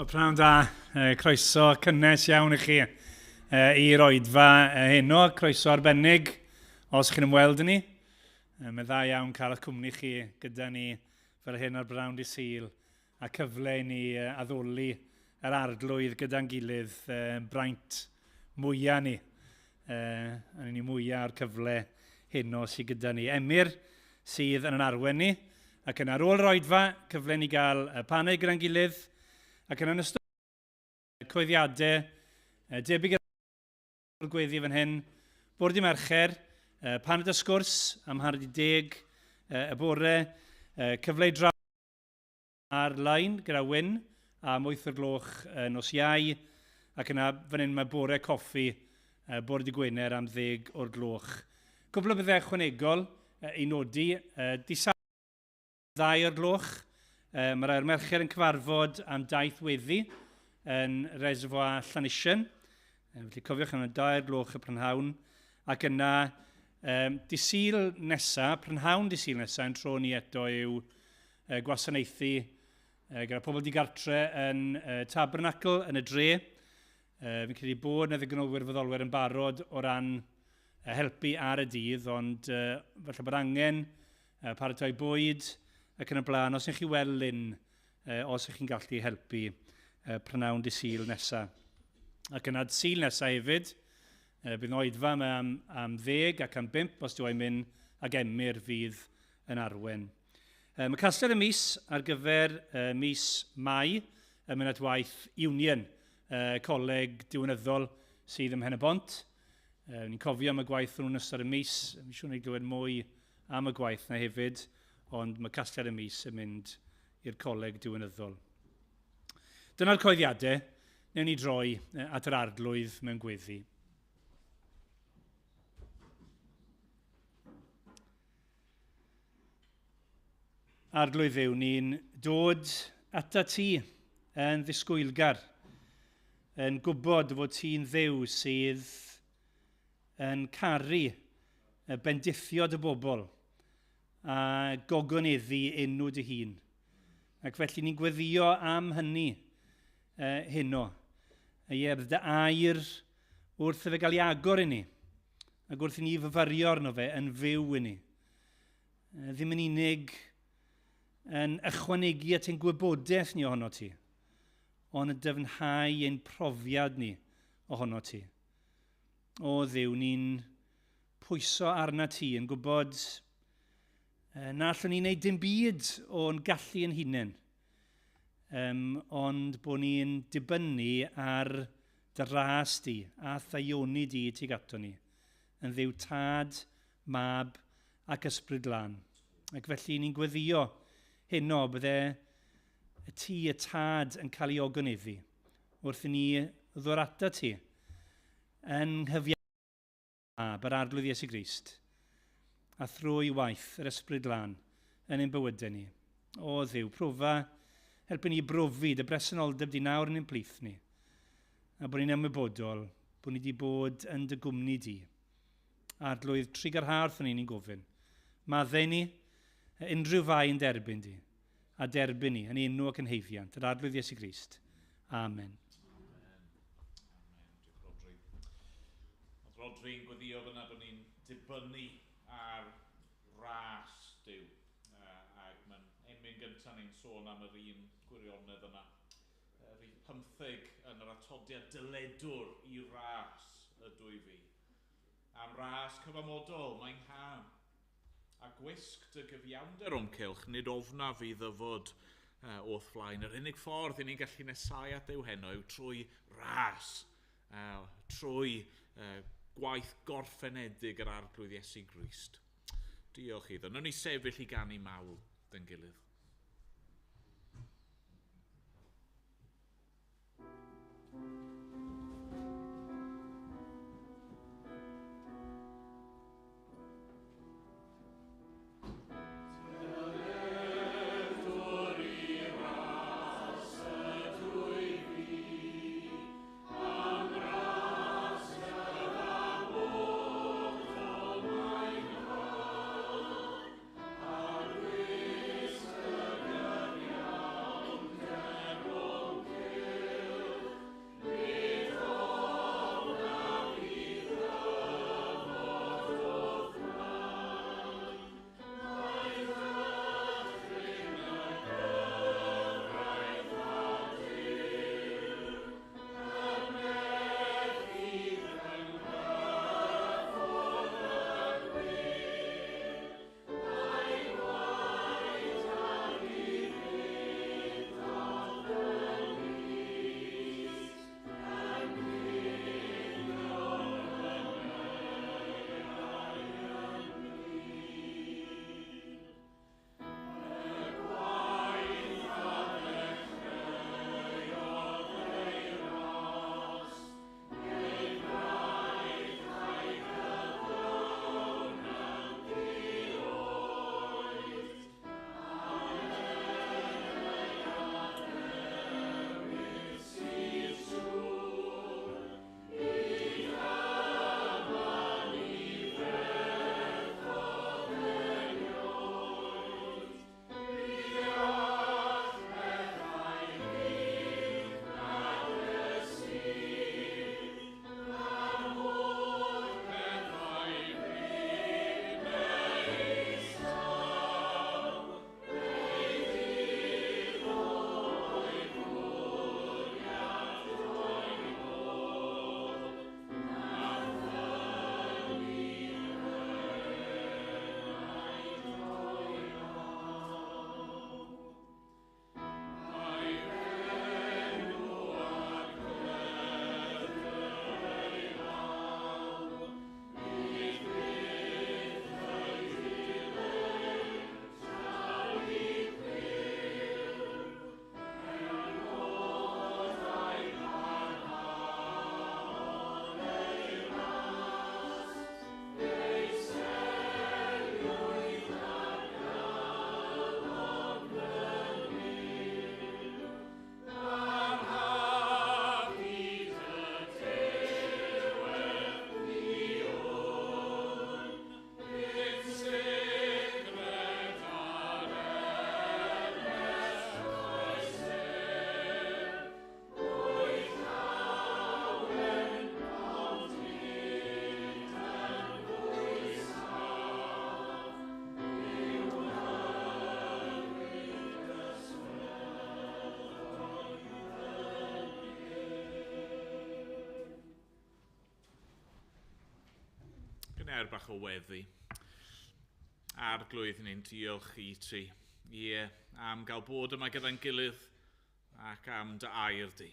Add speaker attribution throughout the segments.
Speaker 1: Wel, pnawn da. Croeso cynnes iawn i chi i'r oedfa heno. Croeso arbennig os chi'n ymweld â ni. Mae'n dda iawn cael eich cwmni chi gyda ni fel hyn ar brynhawn dydd Sul a cyfle i ni addoli yr arglwydd gyda'n gilydd, braint mwyaf ni. A ni mwyaf o'r cyfle heno sydd gyda ni. Emyr sydd yn yn arwen ni, ac yna ar ôl yr oedfa, cyfle ni gael y panau gyda'n gilydd, ac yna yn ystod y coeddiadau, debyg i'r gweddi fan hyn, bore di Mercher, paned y sgwrs am 9:30 y bore, cyfle i drafod ar-lein gyda Wyn am 8 o'r gloch nos Iau, ac yna fan hyn mae bore coffi bore dy Gwener am 10 o'r gloch. Cwpl o bethau ychwanegol i nodi. Dydd Sadwrn 2 o'r gloch, mae rhai o'r merched yn cyfarfod am daith weddi yn Reservoir Llanisien. Felly cofiwch am y 2 o'r gloch y prynhawn. Ac yna, dydd Sul nesa, prynhawn dydd Sul nesa, yn tro ni eto yw gwasanaethu gyda pobl digartre yn Tabernacl yn y dre. Fi'n credu bod 'na ddigon o wirfoddolwyr yn barod o ran helpu ar y dydd, ond falle bod angen paratoi bwyd ac yn y blaen. Os ych chi weld Lynn, os ych chi'n gallu helpu prynawn dy Sul nesa. Ac yna Sul nesa hefyd, bydd yn oedfa yma am 10 ac am 5 os dwi'n mynd ag Emyr fydd yn arwen. Mae casgliad y mis ar gyfer mis Mai yn mynd at waith Union, coleg diwinyddol sydd ym Mhen-y-bont. Ni'n cofio am y gwaith nhw'n ystod y mis, fi'n siŵr ni glywed mwy am y gwaith na hefyd, ond mae casgliad y mis yn mynd i'r coleg diwinyddol. Dyna'r coeddiadau, newn ni droi at yr arglwydd mewn gweddi. Arglwydd Dduw, ni'n dod ata ti yn ddisgwylgar, yn gwybod fod ti'n Dduw sydd yn caru y bendithio dy bobl a gogoneddu enw dy hun. Ac felly ni'n gweddio am hynny heno. Ie, bydd dy air wrth i fe gael ei agor i ni, ac wrth i ni fyfyrio arno fe yn fyw i ni. Ddim yn unig yn ychwanegu at ein gwybodaeth ni ohono ti, ond yn dyfnhau ein profiad ni ohono ti. O Dduw, ni'n pwyso arna ti yn gwybod na allwn ni wneud dim byd o'n gallu yn hunain, um, ond bod ni'n dibynnu ar dy ras di a thaioni di tuag ato ni, yn Dduw Tad, Mab ac Ysbryd Glân. Ac felly ni'n gweddio heno bydde y ti, y Tad, yn cael ei ogoneddu wrth i ni ddod ata ti yn nghyfiawn Mab, yr Arglwydd Iesu Grist, a thrwy waith yr Ysbryd Glân yn ein bywydau ni. O Dduw, profa, helpu ni i brofi dy bresenoldeb di nawr yn ein plith ni, a bod ni'n ymwybodol bod ni wedi bod yn dy gwmni di. Arglwydd, trugarha wrthon ni, ni'n gofyn. Maddau ni, unrhyw fai yn derbyn di, a derbyn ni yn enw ac yn heiddiant, yr Arglwydd Iesu Grist. Amen.
Speaker 2: Oedd Rodri'n gweddio fyna bod ni'n dibynnu ar ras Duw. Ac mae'n emyn gyntaf ni'n sôn am yr un gwirionedd yna. Rhif 15 yn yr atodiad dyledwr i ras ydw i fi. Am ras cyfamodol, mae'n ngham. A gwisg dy gyfiawnder o'm cylch, nid ofna fi ddyfod o'th flaen. Yr unig ffordd i ni'n gallu nesau at Dduw heno yw trwy ras, trwy gwaith gorffenedig yr Arglwydd Iesu Grist. Diolch iddo. Nawn ni sefyll i ganu mawl dyn gilydd. Ner bach o weddi. Arglwydd, ni'n diolch i ti. Ie, am gael bod yma gyda'n gilydd ac am dy air di.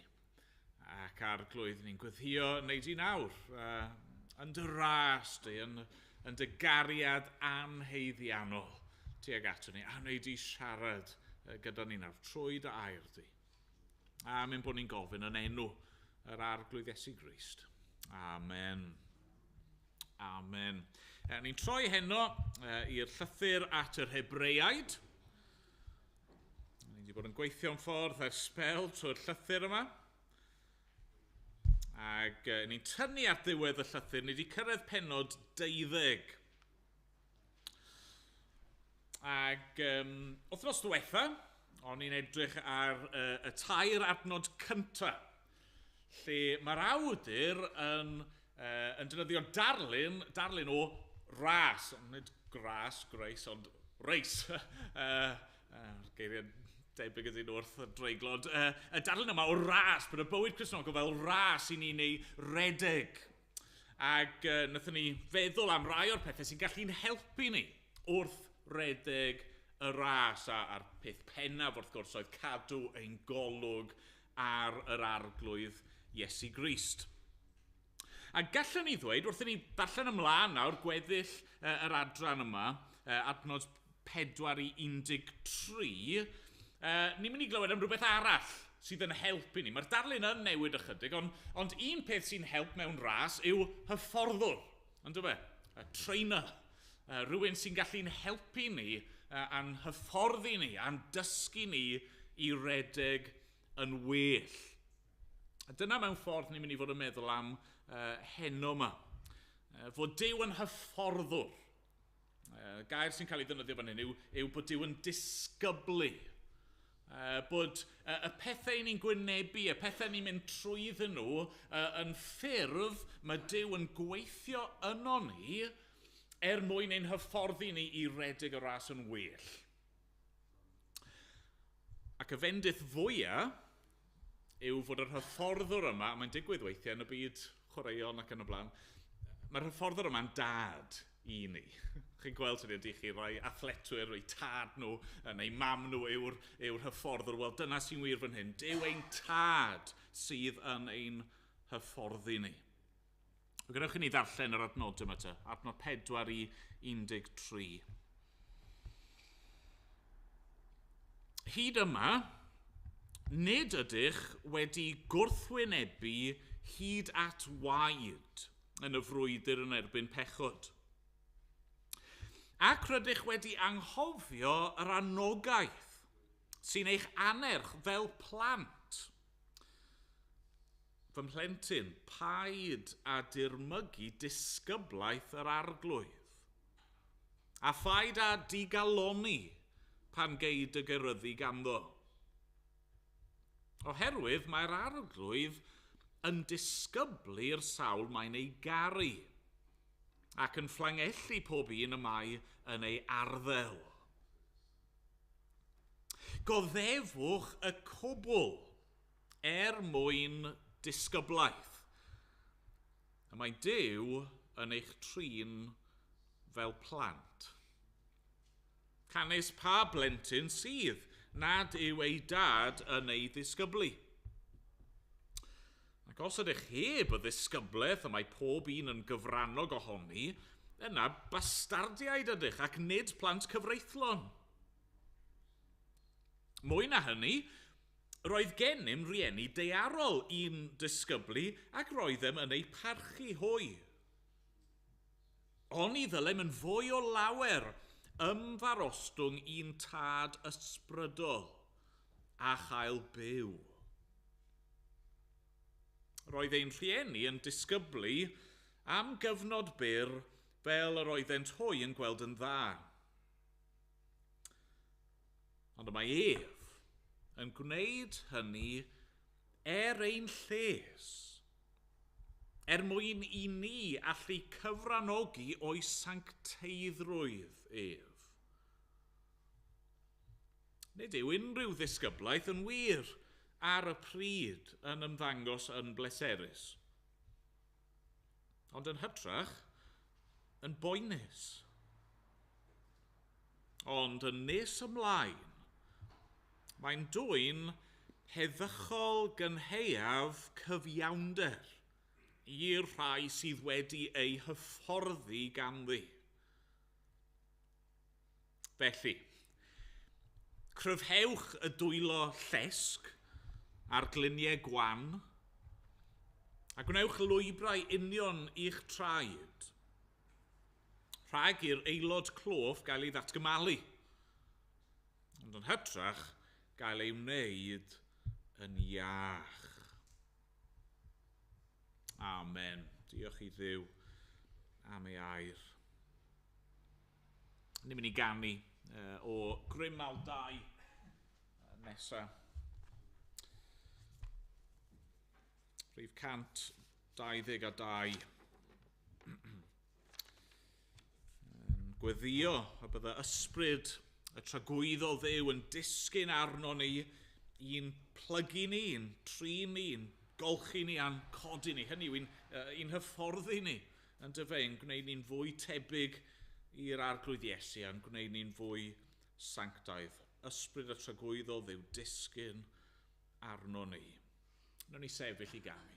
Speaker 2: Ac Arglwydd, ni'n gweddïo wneud i nawr, yn dy ras di, yn dy gariad anhaeddiannol tuag ato ni, a wneud i siarad gyda ni nawr trwy dy air di. A mynd bod ni'n gofyn yn enw yr Arglwydd Iesu Grist. Amen. Amen. Ni'n troi heno i'r llythyr at yr Hebreaid. Ni wedi bod yn gweithio'n ffordd ers sbel trwy'r llythyr yma. Ac ni'n tynnu at ddiwedd y llythyr. Ni wedi cyrraedd pennod 12. Ac wythnos diwetha, o'n i'n edrych ar y tair adnod cyntaf, lle mae'r awdur yn defnyddio darlun o ras, nid gras, grace, ond race. Geiriau debyg ydyn nhw wrth y dreiglod. Y darlun yma o ras, bod y bywyd Cristnogol fel ras i ni'n ei redeg. Ac wnaethon ni feddwl am rai o'r pethau sy'n gallu'n helpu ni wrth redeg y ras. A'r peth pennaf wrth gwrs oedd cadw ein golwg ar yr Arglwydd Iesu Grist. A gallwn ni ddweud, wrth i ni ddarllen ymlaen nawr, gweddill yr adran yma, adnod 4 i 13, ni'n mynd i glywed am rhywbeth arall sydd yn helpu ni. Mae'r darlun yn newid ychydig, ond un peth sy'n help mewn ras yw hyfforddwr, on'd yw e? Y trainer, rhywun sy'n gallu'n helpu ni, a'n hyfforddi ni, a'n dysgu ni i redeg yn well. A dyna mewn ffordd ni'n mynd i fod yn meddwl am heno yma. Fod Duw yn hyfforddwr. Gair sy'n cael ei ddefnyddio fan hyn yw bod Duw yn disgyblu. Bod y pethau ni'n gwynebu, y pethau ni'n mynd trwyddyn nhw, yn ffurf mae Duw yn gweithio yno ni er mwyn ein hyfforddi ni i redeg y ras yn well. Ac y fendith fwyaf yw fod yr hyfforddwr yma, mae'n digwydd weithiau yn y byd chwaraeon ac yn y blaen, mae'r hyfforddwr yma'n dad i ni. Chi'n gweld hynny, ydych chi, rai athletwyr, eu tad nhw, neu mam nhw yw'r hyfforddwr. Wel, dyna sy'n wir fan hyn. Duw ein tad sydd yn ein hyfforddi ni. Gadewch i ni ddarllen yr adnod yma te, adnod 4 i 13. Hyd yma, nid ydych wedi gwrthwynebu hyd at waed yn y frwydr yn erbyn pechod. Ac rydych wedi anghofio yr anogaeth sy'n eich anerch fel plant. Fy mhlentyn, paid â dirmygu disgyblaeth yr Arglwydd. A phaid â digaloni pan gei dy geryddu ganddo. Oherwydd mae'r Arglwydd yn disgyblu'r sawl mae'n ei garu ac yn fflangellu pob un y mae yn ei arddel. Goddefwch y cwbl er mwyn disgyblaeth. Y mae Duw yn eich trin fel plant. Canys pa blentyn sydd nad yw ei dad yn ei ddisgyblu. Ac os ydych heb y ddisgyblaeth y mae pob un yn gyfrannog ohoni, yna bastardiaid ydych ac nid plant cyfreithlon. Mwy na hynny, roedd gennym rieni daearol i'n disgyblu ac roeddem yn eu parchu hwy. Oni ddylem yn fwy o lawer ymddarostwng i'n tad ysbrydol a chael byw. Roedd ein rhieni yn disgyblu am gyfnod byr fel yr oeddent hwy yn gweld yn dda. Ond y mae ef yn gwneud hynny er ein lles, er mwyn i ni allu cyfranogi o'i sancteiddrwydd ef. Nid yw unrhyw ddisgyblaeth yn wir ar y pryd yn ymddangos yn bleserus. Ond yn hytrach, yn boenus. Ond yn nes ymlaen, mae'n dwyn heddychol gynhaeaf cyfiawnder i'r rhai sydd wedi eu hyfforddi ganddi. Felly, cryfhewch y dwylo llesg a'r gliniau gwan, a gwnewch lwybrau union i'ch traed, rhag i'r aelod cloff gael ei ddatgymalu, ond yn hytrach gael ei wneud yn iach. Amen. Diolch i Dduw am ei air. Ni'n mynd i ganu o Grymawl 2 nesaf. Rhif 122. Gweddio y bydde ysbryd y tragwyddol Dduw yn disgyn arno ni i'n plygu ni, i'n trin ni, i'n golchi ni a'n codi ni. Hynny yw, i'n hyfforddi ni yn dyfe, yn gwneud ni'n fwy tebyg i'r Arglwydd Iesu a'n gwneud ni'n fwy sanctaidd. Ysbryd y tragwyddol Dduw disgyn arno ni. Nawn ni sefyll i ganu.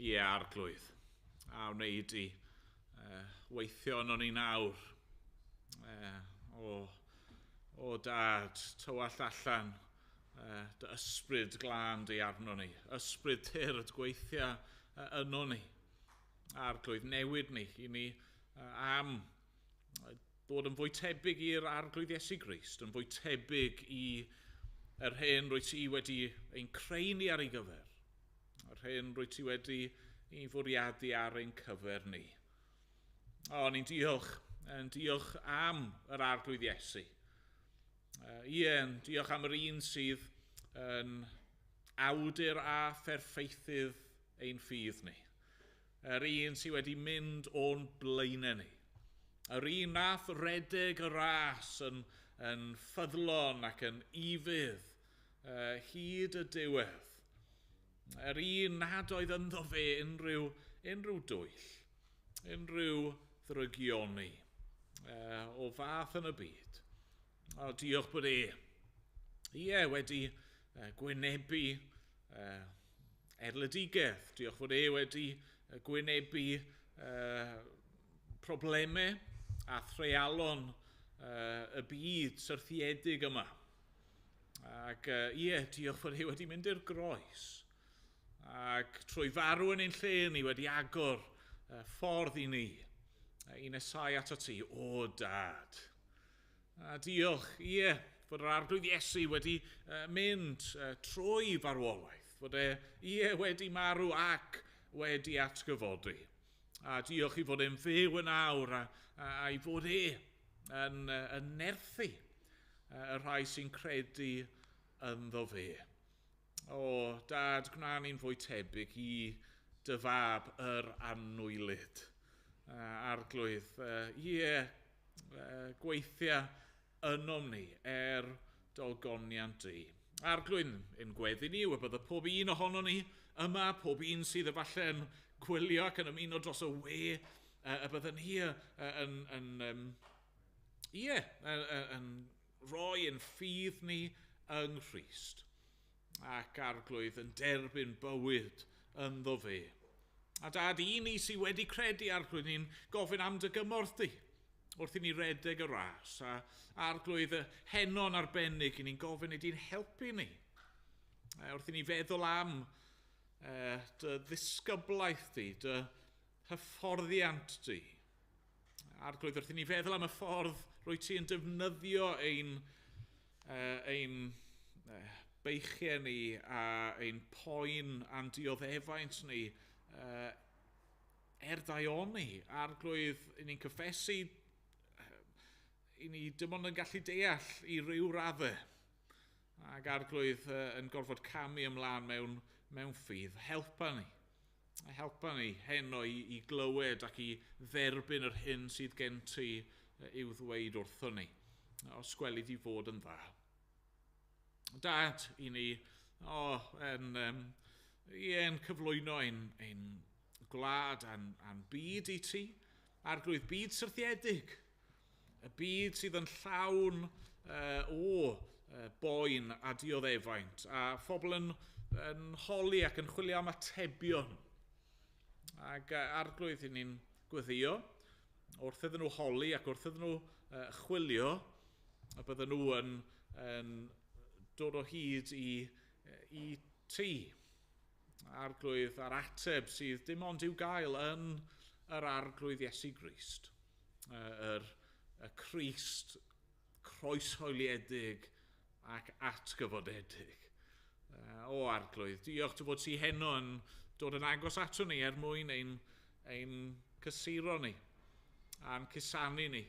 Speaker 2: Ie, Arglwydd, a wnei di weithio yno ni nawr. O dad, tywallt allan dy ysbryd glân di arno ni. Ysbryd tyrd gweithio yno ni. Arglwydd, newid ni i ni am ddod yn fwy tebyg i'r Arglwydd Iesu Grist, yn fwy tebyg i yr hyn rwyt ti wedi ein creu ni ar ei gyfer. Yr hyn rwyt ti wedi ei fwriadu ar ein cyfer ni. O, ni'n diolch, yn diolch am yr Arglwydd Iesu. Ie, yn diolch am yr un sydd yn awdur a pherffeithydd ein ffydd ni. Yr un sydd wedi mynd o'n blaenau ni. Yr un nath redeg y ras yn ffyddlon ac yn ufudd hyd y diwedd. Yr un nad oedd ynddo fe unrhyw dwyll, unrhyw ddrygioni o fath yn y byd. O, diolch bod e, ie, wedi gwynebu erledigaeth. Diolch bod e wedi gwynebu problemau a threialon y byd syrthiedig yma. Ac ie, diolch bod e wedi mynd i'r groes. Ac trwy farw yn ein lle ni wedi agor ffordd i ni, i nesau ato ti, o dad. A diolch, ie, Fod yr Arglwydd Iesu wedi mynd trwy farwolaeth, fod e ie wedi marw ac wedi atgyfodi. A diolch i fod e'n fyw yn awr a i fod e yn nerthu y rhai sy'n credu ynddo fe. O, Dad, gwna ni'n fwy tebyg i dy fab yr anwylyd. Arglwydd, ie, gweithia ynom ni er dogoniant di. Arglwydd, ein gweddi ni yw y bydde pob un ohono ni yma, pob un sydd efallai yn gwylio ac yn ymuno dros y we, y bydden ni yn rhoi ein ffydd ni yng Nghrist ac Arglwydd yn derbyn bywyd ynddo fe. A Dad, i ni sydd wedi credu, Arglwydd, ni'n gofyn am dy gymorth di wrth i ni redeg y ras. A Arglwydd, heno'n arbennig, i ni'n gofyn i di'n helpu ni. Wrth i ni feddwl am dy ddisgyblaeth di, dy hyfforddiant di. Arglwydd, wrth i ni feddwl am y ffordd rwy ti yn defnyddio ein beichiau ni a ein poen a'n dioddefaint ni er daioni. Arglwydd, i ni'n cyffesu, i ni dim ond yn gallu deall i ryw raddau. Ac Arglwydd yn gorfod camu ymlaen mewn ffydd. Helpa ni. Helpa ni heno i glywed ac i dderbyn yr hyn sydd gen ti i'w ddweud wrthon ni. Os gweli di fod yn dda. Dad, i ni yn cyflwyno ein gwlad a'n byd i ti. Arglwydd, byd syrthiedig. Y byd sydd yn llawn o boen a dioddefaint. A phobl yn holi ac yn chwilio am atebion. Ac Arglwydd, i ni'n gweddio wrth iddyn nhw holi ac wrth iddyn nhw chwilio, y bydden nhw yn dod o hyd i ti. Arglwydd, a'r ateb sydd dim ond i'w gael yn yr Arglwydd Iesu Grist. Y Crist croeshoeliedig ac atgyfodedig. O Arglwydd, diolch dy fod ti heno yn dod yn agos ato ni er mwyn ein cysuro ni a'n cusanu ni.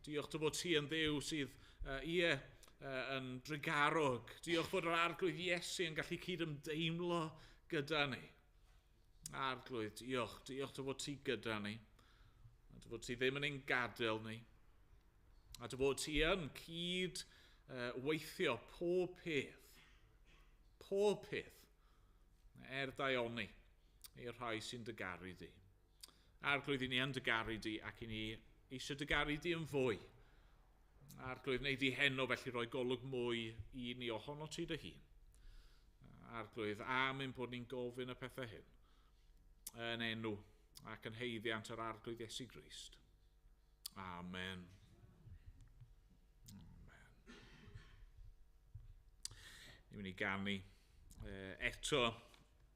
Speaker 2: Diolch dy fod ti yn Dduw sydd yn drugarog. Diolch fod yr Arglwydd Iesu yn gallu cydymdeimlo gyda ni. Arglwydd, diolch dy fod ti gyda ni. A dy fod ti ddim yn ein gadael ni. A dy fod ti yn cyd weithio pob peth, er daioni i'r rhai sy'n dy garu di. Arglwydd, i ni yn dy garu di ac i ni eisiau dy garu di yn fwy. Arglwydd, wneud di heno felly roi golwg mwy i ni ohono ti dy hun. Arglwydd, am ein bod ni'n gofyn y pethau hyn yn enw ac yn haeddiant yr Arglwydd Iesu Grist. Amen. Amen. Ni'n mynd i ganu eto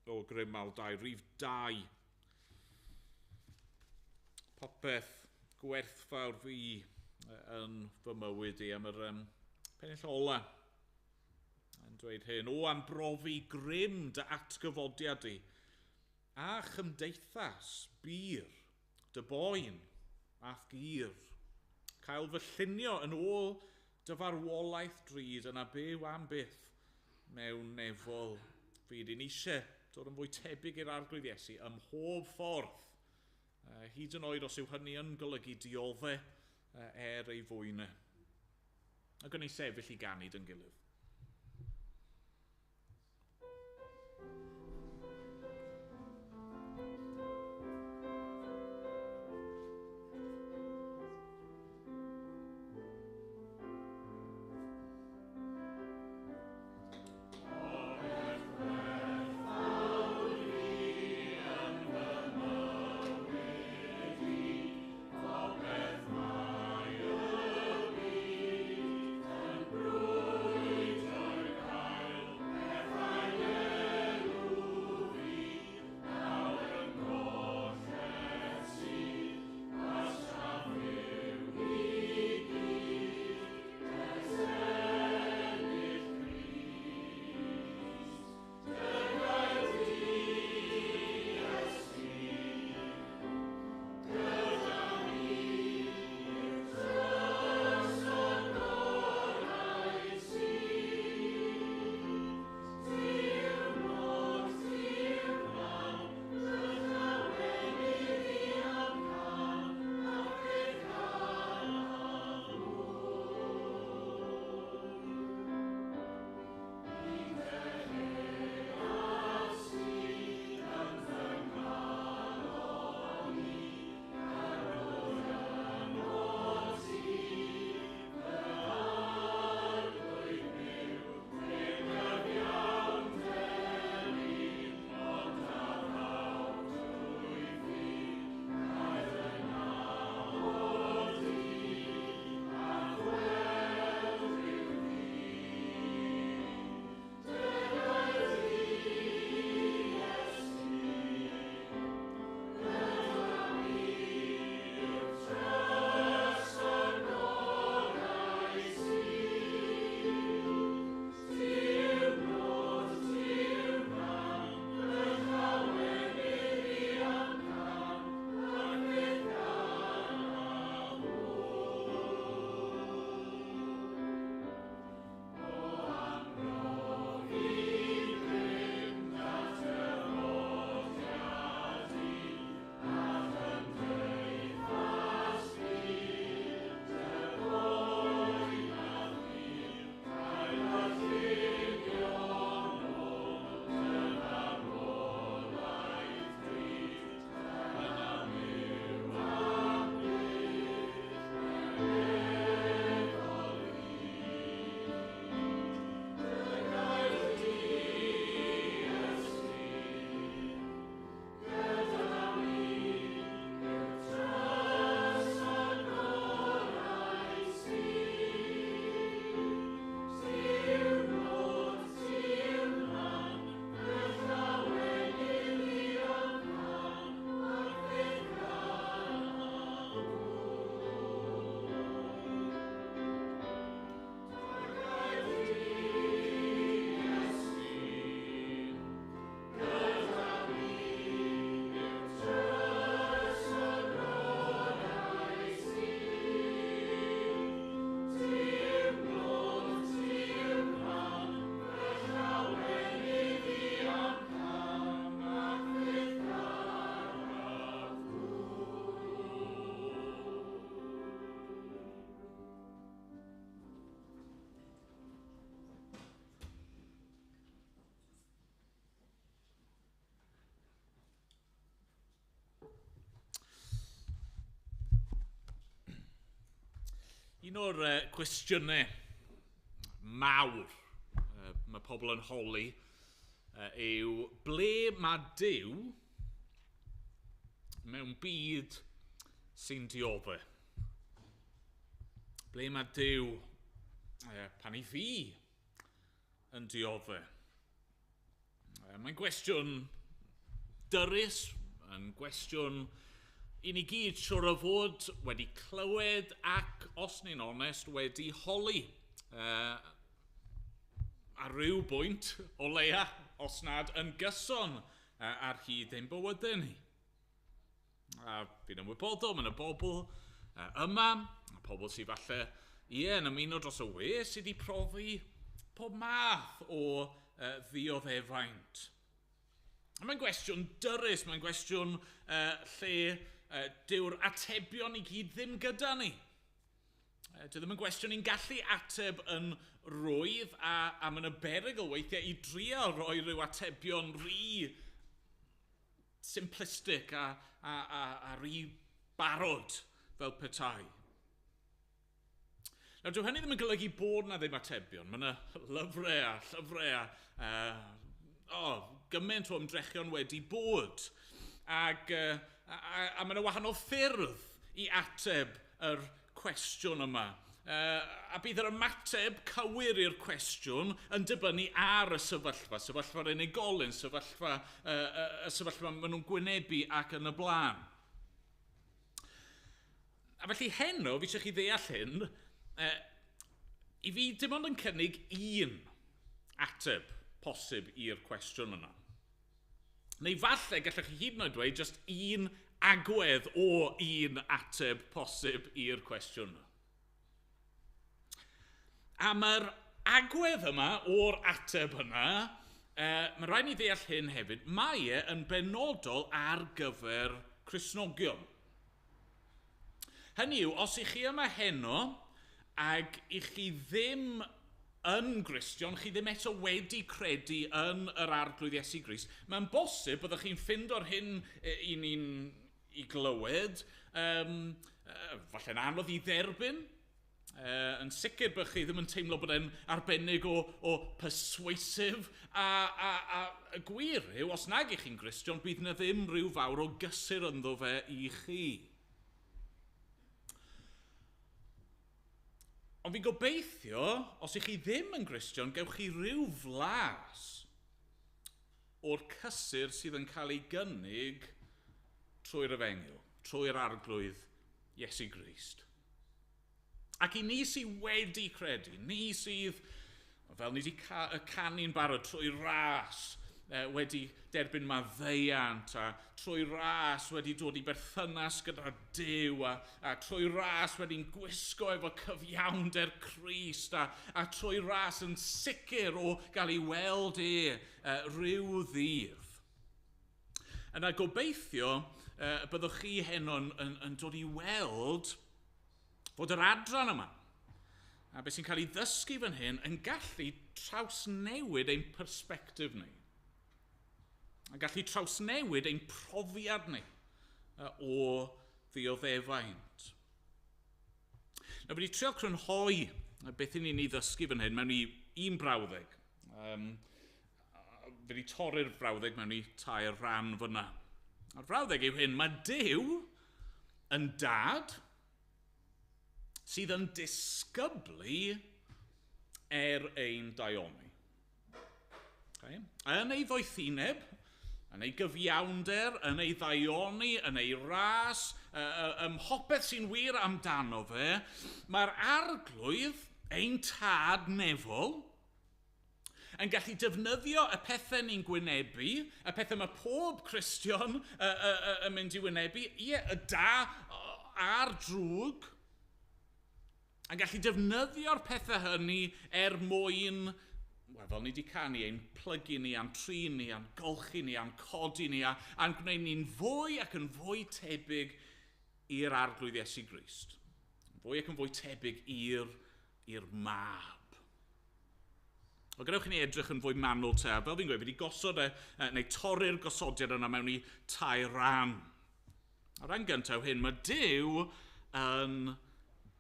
Speaker 2: o Grymal 2, rhif 2. Popeth gwerthfawr fi yn fy mywyd i am yr pennill ola yn dweud hyn. O, am brofi grym dy atgyfodiad di a chymdeithas bur dy boen a'th gyr. Cael fy llunio yn ôl dy farwolaeth drud yna byw am byth mewn nefol fyd. I ni eisiau dod yn fwy tebyg i'r Arglwydd Iesu ym mhob ffordd, hyd yn oed os yw hynny yn golygu diodde er ei fwyn. Ac yn ei sefyll i ganu dyn gilydd.
Speaker 3: Bye.
Speaker 2: Un o'r cwestiynau mawr mae pobl yn holi yw ble mae Duw mewn byd sy'n dioddef? Ble mae Duw pan i fi yn dioddef? Mae'n gwestiwn dyrys, yn gwestiwn i ni gyd siwr o fod wedi clywed ac, os ni'n onest, wedi holi. Ar ryw bwynt o leia, os nad yn gyson ar hyd ein bywydau ni. A fi'n ymwybodol, mae yna bobl yma, a pobl sydd falle, ie, yn ymuno dros y we, sydd wedi profi pob math o ddioddefaint. A mae'n gwestiwn dyrys, mae'n gwestiwn lle dyw'r atebion i gyd ddim gyda ni. Dyw ddim yn gwestiwn ni'n gallu ateb yn rwydd a mae'n y berygl weithiau i drio roi rhyw atebion rhy simplistic a rhy barod fel petai. Nawr, dyw hynny ddim yn golygu bod na ddim atebion. Mae yna lyfrau a llyfrau a gymaint o ymdrechion wedi bod. Ac, a mae yna wahanol ffyrdd i ateb yr cwestiwn yma. A bydd yr ymateb cywir i'r cwestiwn yn dibynnu ar y sefyllfa, sefyllfa'r unigolyn, sefyllfa, y sefyllfa maen nhw'n gwynebu ac yn y blaen. A felly heno, fi eisiau chi ddeall hyn, i fi dim ond yn cynnig un ateb posib i'r cwestiwn yna. Neu falle gallech chi hyd yn oed dweud just un agwedd o un ateb posib i'r cwestiwn yna. A mae'r agwedd yma o'r ateb yna, mae rhaid ni ddeall hyn hefyd, mae e yn benodol ar gyfer Cristnogion. Hynny yw, os ych chi yma heno ac ych chi ddim yn Gristion, chi ddim eto wedi credu yn yr Arglwydd Iesu Grist, mae'n bosib byddwch chi'n ffindo'r hyn i ni'n i glywed, falle'n anodd i dderbyn, yn sicr bych chi ddim yn teimlo bod e'n arbennig o persuasive, a y gwir yw, os nag ych chi'n Gristion, bydd na ddim rhyw fawr o gysur ynddo fe i chi. Ond fi'n gobeithio, os ych chi ddim yn Gristion, gewch chi rhyw flas o'r cysur sydd yn cael ei gynnig trwy'r Efengyl, trwy'r Arglwydd Iesu Grist. Ac i ni sydd wedi credu, ni sydd, fel ni wedi canu'n barod trwy ras, wedi derbyn maddeuant a trwy ras wedi dod i berthynas gyda Duw a trwy ras wedi'n gwisgo efo cyfiawnder Crist a trwy ras yn sicr o gael ei weld e rhyw ddydd. Yna gobeithio byddwch chi heno yn dod i weld fod yr adran yma a beth sy'n cael ei ddysgu fan hyn yn gallu trawsnewid ein persbectif ni. A gallu trawsnewid ein profiad ni o ddioddefaint. Nawr, fi wedi trio crynhoi beth i ni'n ei ddysgu fan hyn mewn i un brawddeg. Fi wedi torri'r brawddeg mewn i tair rhan fyna. A'r brawddeg yw hyn, mae Duw yn dad sydd yn disgyblu er ein daioni. Okay. Yn ei ddoethineb, yn ei gyfiawnder, yn ei ddaioni, yn ei ras, ym mhopeth sy'n wir amdano fe, mae'r Arglwydd, ein tad nefol, yn gallu defnyddio y pethau ni'n gwynebu, y pethau mae pob Cristion yn mynd i wynebu, ie, y da a'r drwg, yn gallu defnyddio'r pethau hynny er mwyn, wel, fel ni wedi canu, ein plygu ni, a'n trin ni, a'n golchi ni, a'n codi ni, a'n gwneud ni'n fwy ac yn fwy tebyg i'r Arglwydd Iesu Grist. Fwy ac yn fwy tebyg i'r mab. O, gadewch i ni edrych yn fwy manwl te. Fel fi'n gweud, fi wedi gosod e, neu torri'r gosodiad yna mewn i tair rhan. A rhan gyntaf hyn, mae Duw yn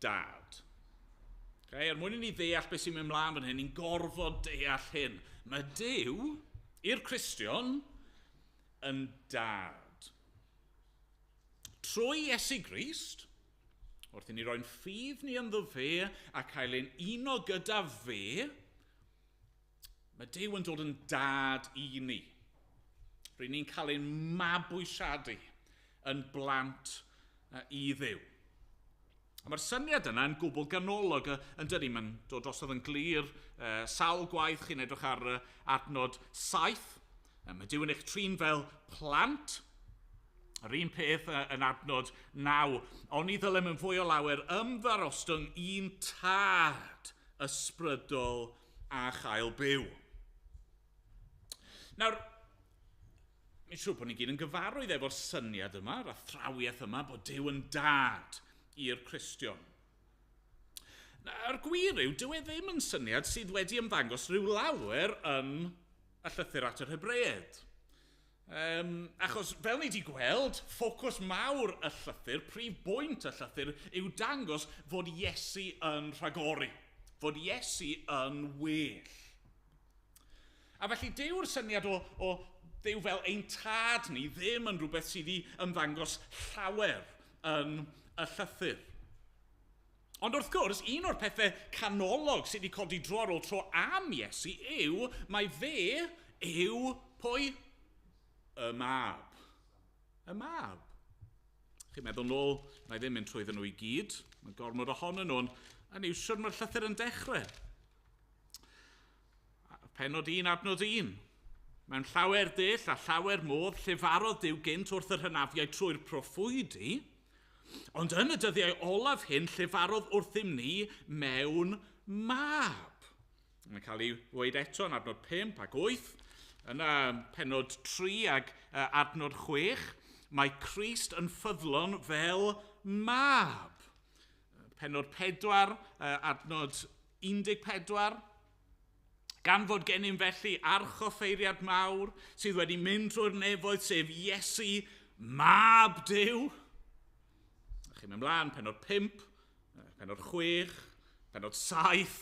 Speaker 2: dad. Okay, er mwyn i ni ddeall beth sy'n mynd mlaen fan hyn, ni'n gorfod deall hyn. Mae Duw i'r Cristion yn dad. Trwy Iesu Grist, wrth i ni roi'n ffydd ni ynddo fe a cael ein uno gyda fe, mae Duw yn dod yn dad i ni. Ry'n ni'n cael ein mabwysiadu yn blant i Dduw. A mae'r syniad yna yn gwbl ganolog yn dydy. Mae'n dod drosodd yn glir sawl gwaith chi'n edrych ar adnod 7. Mae Duw yn eich trin fel plant. Yr un peth yn adnod 9. Oni ddylem yn fwy o lawer ymddarostwng un tad ysbrydol a chael byw. Nawr, mi'n siŵr bod ni gyd yn gyfarwydd efo'r syniad yma, yr athrawiaeth yma, bod Duw yn dad i'r Cristion. A'r gwir yw, dyw e ddim yn syniad sydd wedi ymddangos rhyw lawer yn y llythyr at yr Hebreaid. Achos, fel ni wedi gweld, ffocws mawr y llythyr, prif bwynt y llythyr, yw dangos fod Iesu yn rhagori, fod Iesu yn well. A felly, dyw'r syniad o Dduw fel ein tad ni ddim yn rhywbeth sydd wedi ymddangos llawer yn y llythyr. Ond wrth gwrs, un o'r pethau canolog sydd wedi codi dro ar ôl tro am Iesu yw mai fe yw pwy? Y mab. Y mab. Chi'n meddwl nôl, na i ddim mynd trwyddyn nhw i gyd, mae gormod ohonyn nhw, ond yw siwr mae'r llythyr yn dechrau. Pennod 1, adnod 1. Mewn llawer dull a llawer modd llefarodd Duw gynt wrth yr hynafiaid trwy'r proffwydi, ond yn y dyddiau olaf hyn llefarodd wrthym ni mewn mab. Mae'n cael ei ddweud eto yn adnod 5 ac 8, yna pennod 3 ac adnod 6, mae Crist yn ffyddlon fel mab. Pennod 4, adnod 14, gan fod gennym felly archoffeiriad mawr sydd wedi mynd trwy'r nefoedd, sef Iesu, mab Duw. A chi'n mynd mlaen, pennod 5, pennod 6, pennod 7,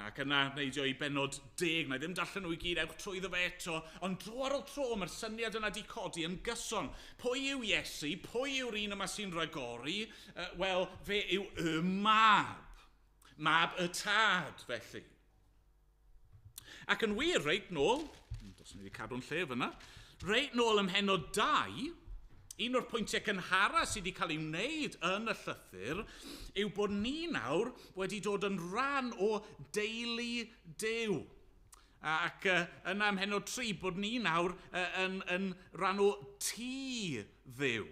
Speaker 2: ac yna neidio i bennod 10. Na i ddim darllen nhw i gyd, ewch trwyddo fe eto, ond dro ar ôl tro mae'r syniad yna di codi yn gyson. Pwy yw Iesu? Pwy yw'r un yma sy'n rhagori? Wel, fe yw y mab. Mab y tad, felly. Ac yn wir, reit nôl, dos ni wedi cadw'n lle fyna, reit nôl ym mhennod 2, un o'r pwyntiau cynhara sydd wedi cael ei wneud yn y llythyr yw bod ni nawr wedi dod yn rhan o deulu Duw. Ac yna ym mhennod 3, bod ni nawr yn rhan o tŷ Dduw.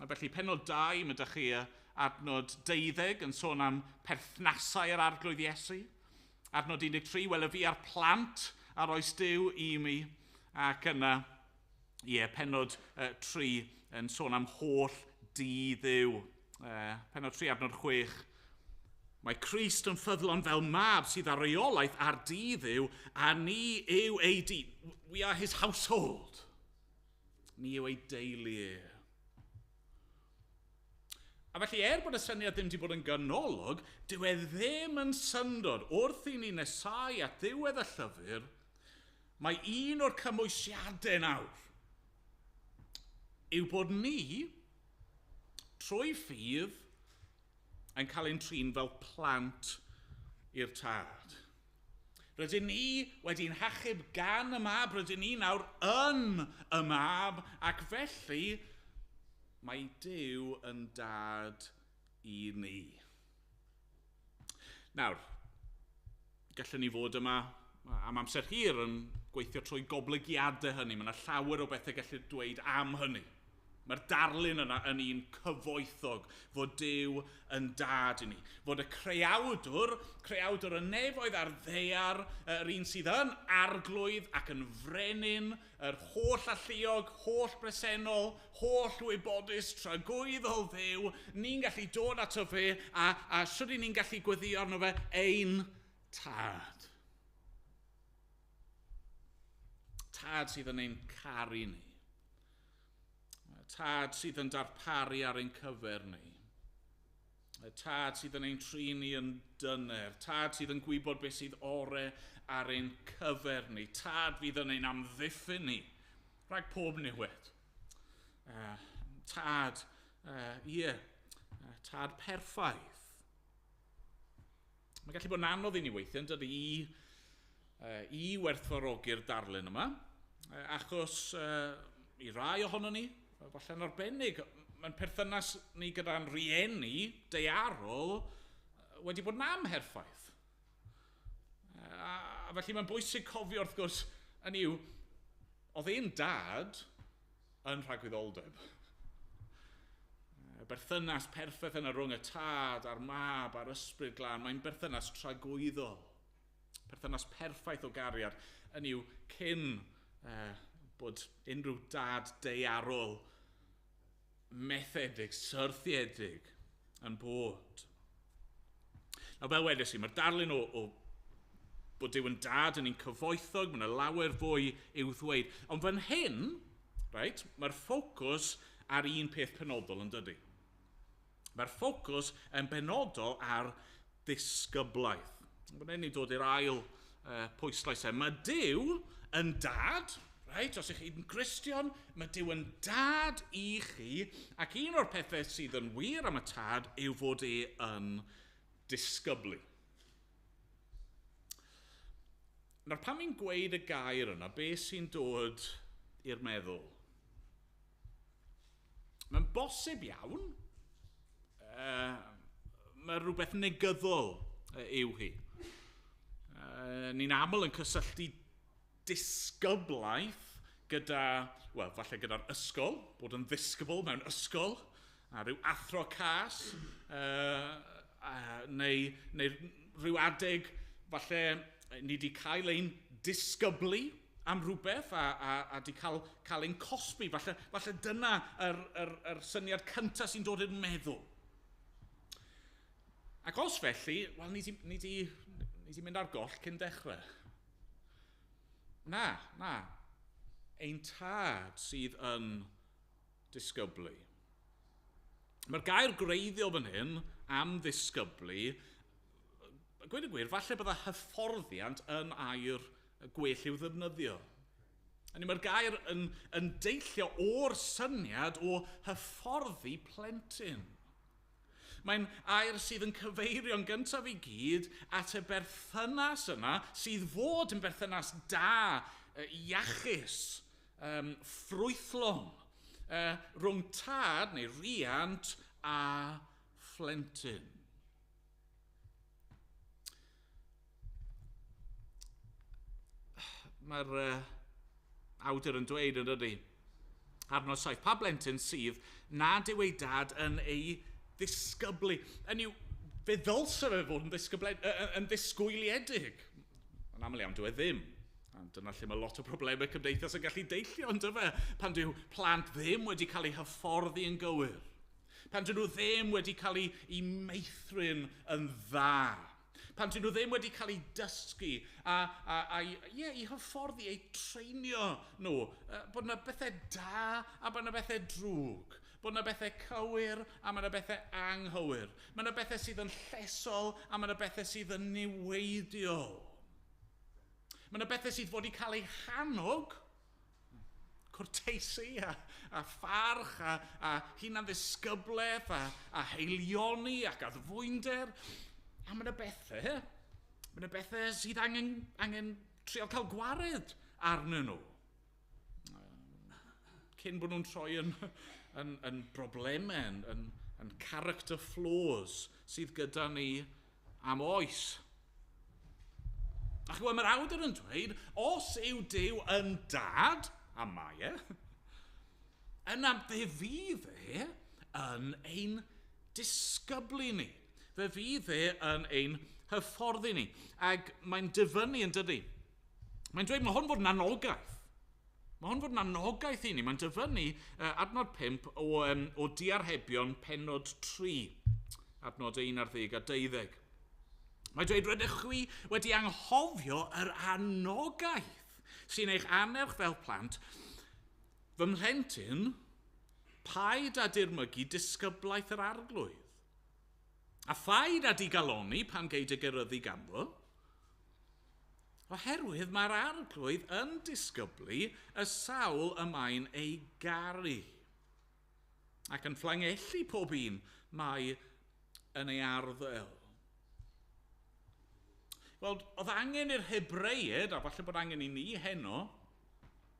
Speaker 2: A felly pennod 2, mae ydych chi adnod 12 yn sôn am perthnasau yr Arglwydd Iesu. Adnod 13, wel y fi a'r plant a roes Duw i mi. Ac yna, ie, pennod 3 yn sôn am holl dŷ Dduw. Pennod 3, adnod 6. Mae Crist yn ffyddlon fel mab sydd ar reolaeth ar dŷ Dduw, a ni yw ei dŷ. We are his household. Ni yw ei deulu e. A felly, er bod y syniad ddim wedi bod yn ganolog, dyw e ddim yn syndod. Wrth i ni nesau at ddiwedd y llyfr, mae un o'r cymwysiadau nawr yw bod ni, trwy ffydd, yn cael ein trin fel plant i'r tad. Rydyn ni wedi'n hachub gan y mab, rydyn ni nawr yn y mab, ac felly mae Duw yn dad i ni. Nawr, gallwn ni fod yma am amser hir yn gweithio trwy goblygiadau hynny. Mae yna llawer o bethau gallu dweud am hynny. Mae'r darlun yna yn un cyfoethog fod Duw yn dad i ni. Fod y creawdwr y nefoedd a'r ddaear, yr un sydd yn arglwydd ac yn frenin, yr holl alluog, holl bresennol, holl wybodus, tragwyddol Dduw, ni'n gallu dod ato fe a sut ni'n gallu gweddio arno fe ein tad. Tad sydd yn ein caru ni. Tad sydd yn darparu ar ein cyfer ni. Y tad sydd yn ein trin ni yn dyner. Tad sydd yn gwybod beth sydd ore ar ein cyfer ni. Tad fydd yn ein amddiffyn ni rhag pob niwed. Tad, ie, tad perffaith. Mae'n gallu bod yn anodd i ni weithiau, yn dydy, i werthfawrogi'r darlun yma, achos i rai ohono ni, falle'n arbennig, mae'n perthynas ni gyda'n rieni daearol wedi bod yn amherffaith. A felly mae'n bwysig cofio, wrth gwrs, yn yw, oedd ein dad yn rhagwyddoldeb. Y berthynas perffaith yna rhwng y tad a'r mab a'r ysbryd glân, mae'n berthynas tragwyddol. Perthynas perffaith o gariad, yn yw cyn bod unrhyw dad daearol methedig, syrthiedig yn bod. Nawr, fel wedes i, mae'r darlun o bod Duw yn dad yn un cyfoethog, mae yna lawer fwy i'w ddweud. Ond fan hyn, right, mae'r ffocws ar un peth penodol, yn dydy. Mae'r ffocws yn benodol ar ddisgyblaeth. Fan hyn ni'n dod i'r ail pwyslais e. Mae Duw yn dad, right? Os ych chi'n Gristion, mae Duw yn dad i chi, ac un o'r pethau sydd yn wir am y tad yw fod e yn disgyblu. Nawr, pan fi'n gweud y gair yna, beth sy'n dod i'r meddwl? Mae'n bosib iawn, mae rhywbeth negyddol yw hi. Ni'n aml yn cysylltu disgyblaeth gyda, wel, falle gyda'r ysgol, bod yn ddisgybl mewn ysgol, a rhyw athro cas, neu rhyw adeg, falle ni wedi cael ein disgyblu am rhywbeth a di cael ein cosbi. Falle dyna yr syniad cyntaf sy'n dod i'r meddwl. Ac os felly, wel, ni di mynd ar goll cyn dechrau. Na, na. Ein tad sydd yn disgyblu. Mae'r gair gwreiddiol fan hyn am ddisgyblu, gweud y gwir, falle bydda hyfforddiant yn air gwell i'w ddefnyddio. Hynny, mae'r gair yn deillio o'r syniad o hyfforddi plentyn. Mae'n air sydd yn cyfeirio'n gyntaf i gyd at y berthynas yna sydd fod yn berthynas da, iachus, ffrwythlon, rhwng tad neu riant a phlentyn. Mae'r awdur yn dweud, yn dydy, adnod 7, pa blentyn sydd nad yw ei dad yn ei ddisgyblu? Hynny yw, fe ddylse fe fod yn ddisgwyliedig. Yn aml iawn, dyw e ddim. A dyna lle mae lot o problemau cymdeithas yn gallu deillio, on'd yfe? Pan dyw plant ddim wedi cael eu hyfforddi yn gywir. Pan dyn nhw ddim wedi cael eu meithrin yn dda. Pan dyn nhw ddim wedi cael eu dysgu a ie, i hyfforddi, eu treinio nhw. Bod yna bethau da a bod yna bethau drwg. Bod yna bethau cywir a mae yna bethau anghywir. Mae yna bethau sydd yn llesol a mae yna bethau sydd yn niweidiol. Mae yna bethau sydd fod i cael eu hannog, cwrteisi a pharch a hunan-ddisgyblaeth a haelioni ac addfwynder. A mae yna bethau sydd angen trio cael gwared arnyn nhw cyn bod nhw'n troi yn broblemau, yn character flaws sydd gyda ni am oes. Ac wel, mae'r awdur yn dweud, os yw Duw yn dad, a mae e, yna fe fydd e yn ein disgyblu ni. Fe fydd e yn ein hyfforddi ni. Ac mae'n dyfynnu, yn dydy. Mae'n dweud mae hwn fod yn anogaeth. Mae hwn fod yn anogaeth i ni. Mae'n dyfynnu adnod 5 o Diarhebion pennod 3. Adnod 11 a 12. Mae'n dweud, rydych chwi wedi anghofio yr anogaeth sy'n eich annerch fel plant. Fy mhlentyn, paid â dirmygu disgyblaeth yr Arglwydd. A phaid â digaloni pan gei dy geryddu ganddo, oherwydd mae'r Arglwydd yn disgyblu y sawl y mae'n ei garu, ac yn fflangellu pob un mae yn ei arddel. Wel, oedd angen i'r Hebreiaid, a falle bod angen i ni heno,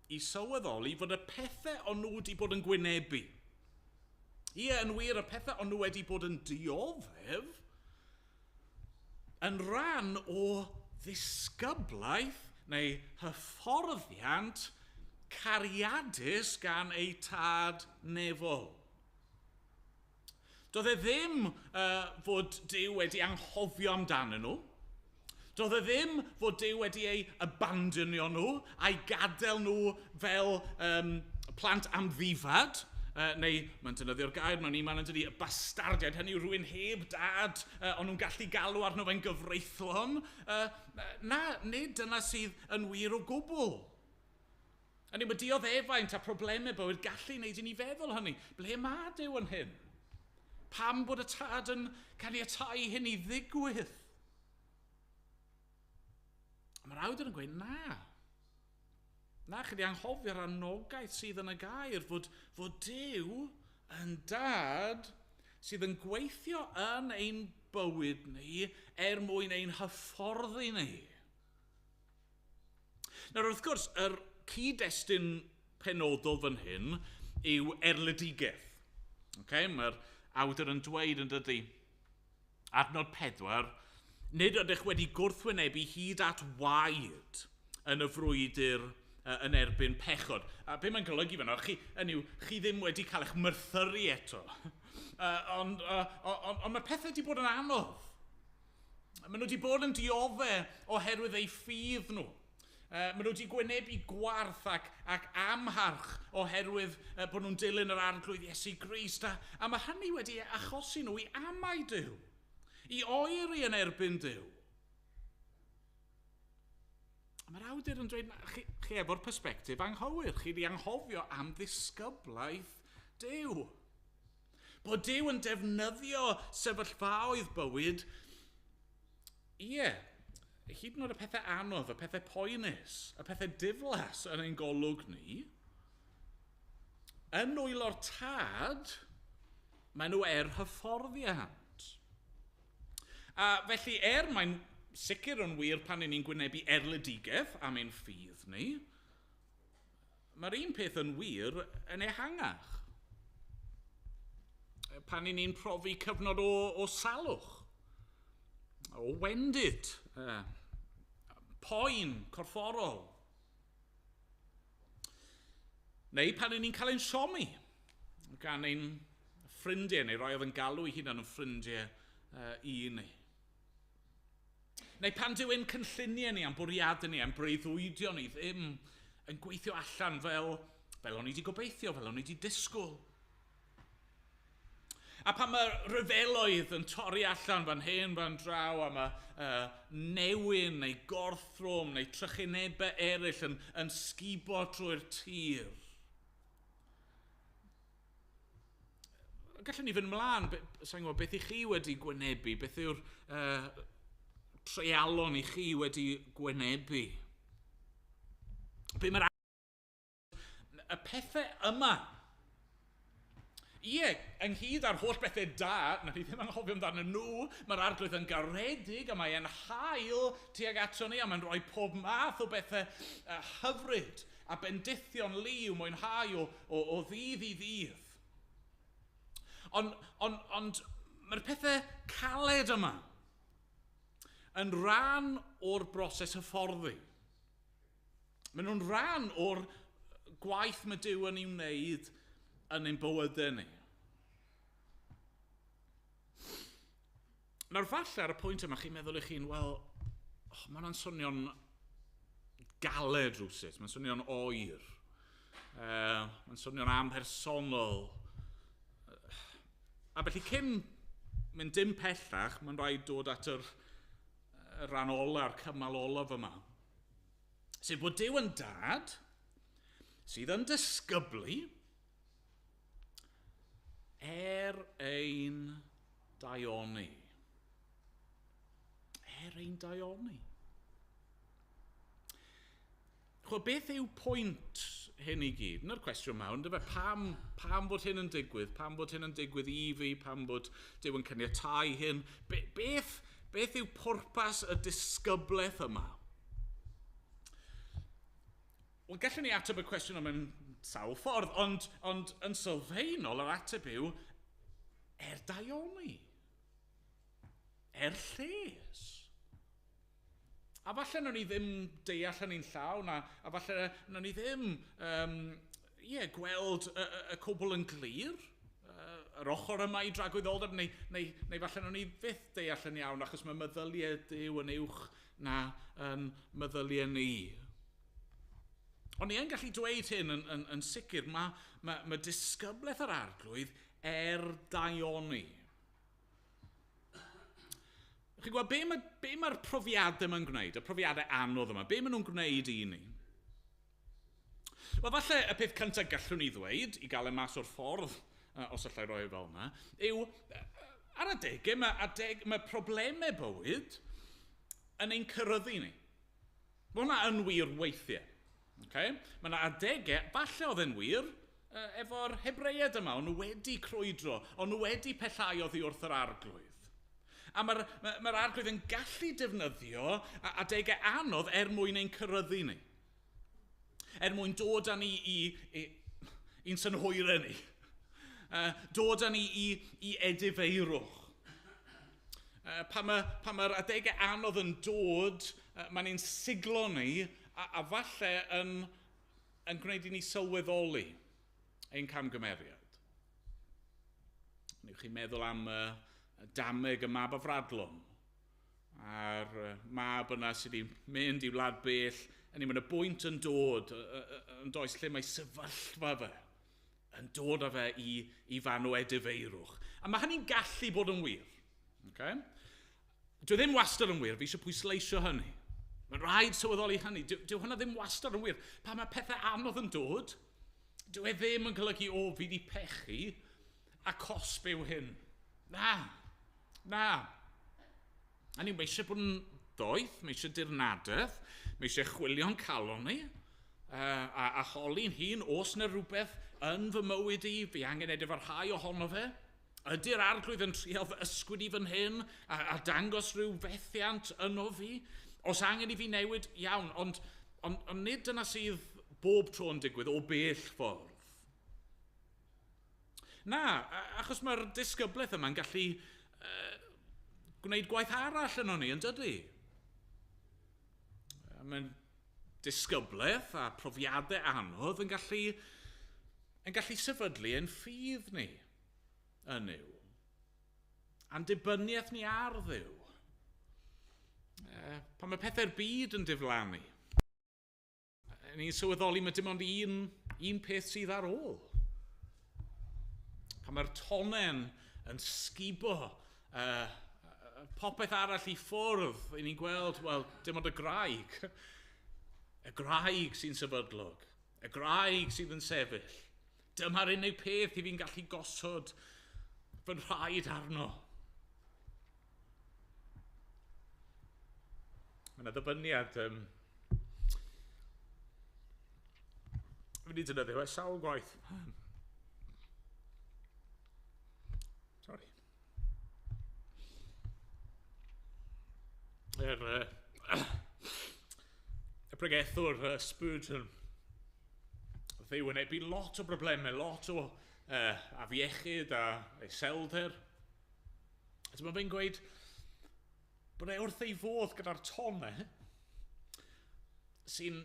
Speaker 2: i sylweddoli fod y pethau o'n nhw wedi bod yn gwynebu. Ie, yn wir, y pethau o'n nhw wedi bod yn dioddef yn rhan o ddisgyblaeth neu hyfforddiant cariadus gan eu tad nefol. Doedd e ddim fod Duw wedi anghofio amdanyn nhw. Doedd e ddim fod Duw wedi eu abandonio nhw a'i gadael nhw fel plant amddifad, neu mae'n defnyddio'r gair mewn un man yn dydi, y bastardiaid, hynny yw rhywun heb dad, ond nhw'n gallu galw arno fe'n gyfreithlon. Na, nid dyna sydd yn wir o gwbl. Hynny, mae dioddefaint a problemau bywyd gallu wneud i ni feddwl hynny. Ble mae Duw yn hyn? Pam bod y tad yn caniatáu hyn i ddigwydd? Mae'r awdur yn gweud, na. Na, chi wedi anghofio'r anogaeth sydd yn y gair fod Duw yn dad sydd yn gweithio yn ein bywyd ni er mwyn ein hyfforddi ni. Nawr, wrth gwrs, yr cyd-destun penodol fan hyn yw erledigaeth. Okay? Mae'r awdur yn dweud yn dydy, adnod 4, nid ydych wedi gwrthwynebu hyd at waed yn y frwydr yn erbyn pechod. A be mae'n golygu fan'na, chi ddim wedi cael eich myrthyru eto. Ond mae pethau wedi bod yn anodd. Maen nhw wedi bod yn diodde oherwydd eu ffydd nhw. Maen nhw wedi gwynebu gwarth ac amharch oherwydd bod nhw'n dilyn yr Arglwydd Iesu Grist. A mae hynny wedi achosi nhw i amau Duw, i oeri yn erbyn Duw. Mae'r awdur yn dweud, chi efo'r persbectif anghywir, chi wedi anghofio am ddisgyblaeth Duw. Bod Duw yn defnyddio sefyllfaoedd bywyd, ie, hyd yn oed y pethau anodd, y pethau poenus, y pethau diflas yn ein golwg ni, yn nwylo'r tad, maen nhw er hyfforddiant. A felly, mae'n sicr yn wir pan ni'n gwynebu erledigaeth am ein ffydd ni, mae'r un peth yn wir yn ehangach. Pan ni'n profi cyfnod o salwch, o wendid, poen corfforol, neu pan ni'n cael ein siomi gan ein ffrindiau, neu rai oedd yn galw eu hunain yn ffrindiau i ni. Neu pan dyw ein cynlluniau ni, a'n bwriadau ni, a'n breuddwydio ni ddim yn gweithio allan fel o'n i wedi gobeithio, fel o'n i wedi disgwyl. A pan mae rhyfeloedd yn torri allan fan hyn, fan draw, a mae newyn neu gorthrwm neu trychinebau eraill yn sgubo trwy'r tir. Gallwn ni fynd ymlaen, sa'n gwybod, beth i chi wedi gwynebu, beth yw'r treialon i chi wedi gwynebu. Be mae'r y pethau yma, ie, ynghyd â'r holl bethau da, na ni ddim anghofio amdano nhw, mae'r Arglwydd yn garedig a mae e'n hael tuag ato ni a mae'n rhoi pob math o bethau hyfryd a bendithion lu i'w mwynhau o ddydd i ddydd. Ond mae'r pethau caled yma yn rhan o'r broses hyfforddi. Maen nhw'n rhan o'r gwaith mae Duw yn ei wneud yn ein bywydau ni. Nawr falle ar y pwynt yma chi'n meddwl eich hun, wel, mae hwnna'n swnio'n galed rhywsut, mae'n swnio'n oer, mae'n swnio'n amhersonol. A felly cyn mynd dim pellach, mae'n rhaid dod at yr rhan ola'r cymal olaf yma. Sef bod Duw yn dad sydd yn disgyblu er ein daioni. Er ein daioni. Chwa, beth yw pwynt hyn i gyd? Na'r cwestiwn mawr, yndyfe? Pam bod hyn yn digwydd? Pam bod hyn yn digwydd i fi? Pam bod Duw yn caniatáu hyn? Beth yw pwrpas y disgyblaeth yma? Wel, gallwn ni ateb y cwestiwn yma mewn sawl ffordd, ond yn sylfaenol yr ateb yw er daioni, er lles. A falle nawn ni ddim deall hynny'n llawn, a falle nawn ni ddim gweld y cwbl yn glir, yr ochr yma i dragwyddoldeb, neu falle nawn ni fyth deall yn iawn, achos mae meddyliau Duw yn uwch na meddyliau ni. Ond ni yn gallu dweud hyn yn sicr, mae disgyblaeth yr Arglwydd er daioni. Chi'n gweld, be mae'r profiadau yma'n gwneud, y profiadau anodd yma, be maen nhw'n gwneud i ni? Wel, falle y peth cyntaf gallwn ni ddweud, i gael e mas o'r ffordd, os allai roi e fel yna, yw ar adegau, mae problemau bywyd yn ein cyrraeddu ni. Mae hwnna yn wir weithiau. Okay? Mae yna adegau, falle oedd e'n wir, efo'r Hebreiaid yma, o'n nhw wedi crwydro, o'n nhw wedi pellhau oddi wrth yr Arglwydd. A mae'r Arglwydd yn gallu defnyddio adegau anodd er mwyn ein cyrraeddu ni. Er mwyn dod â ni i'n synhwyrau ni. Dod â ni i edifeirwch. Pan mae'r adegau anodd yn dod, mae'n ein siglo ni a falle yn gwneud i ni sylweddoli ein camgymeriad. Newch chi meddwl am dameg y mab afradlon, a'r mab yna sydd wedi mynd i wlad bell, a ni'n mynd y bwynt yn dod, yn does lle mae sefyllfa fe, yn dod â fe i fan o edifeirwch. A mae hynny'n gallu bod yn wir. Okay? Dwi ddim wastad yn wir, fi eisiau pwysleisio hynny. Mae'n rhaid sylweddoli hynny. Dyw hynna ddim wastad yn wir. Pan mae pethau anodd yn dod, dyw e ddim yn golygu, o, fi wedi pechu, a cosb yw hyn. Na, na. A ni, mae eisiau bod yn ddoeth, mae eisiau dirnadaeth, mae eisiau chwilio'n calon ni, a holi'n hun, oes yna rhywbeth yn fy mywyd i, fi angen edifarhau ohono fe? Ydy'r Arglwydd yn trial fy ysgwyd i fan hyn a dangos rhyw fethiant yno fi? Os angen i fi newid, iawn, ond nid dyna sydd bob tro yn digwydd o bell ffordd. Na, achos mae'r disgyblaeth yma'n gallu gwneud gwaith arall yno ni, yn dydy? Mae'n disgyblaeth a profiadau anodd yn gallu sefydlu ein ffydd ni yn Nuw. A'n dibyniaeth ni ar Dduw. Pan mae pethau'r byd yn diflannu, ni'n sylweddoli mae dim ond un peth sydd ar ôl. Pan mae'r tonen yn sgubo popeth arall i ffwrdd, i ni'n gweld, wel, dim ond y graig. Y graig sy'n sefydlog, y graig sydd yn sefyll. Dyma'r unig peth i fi'n gallu gosod fy nhraed arno. Mae yna ddyfyniad, fi wedi defnyddio e sawl gwaith. Sorry. Y pregethwr Spurgeon, fe wynebu lot o broblemau, lot o afiechyd a iselder. A dyma fe'n gweud bod e wrth ei fodd gyda'r tonau sy'n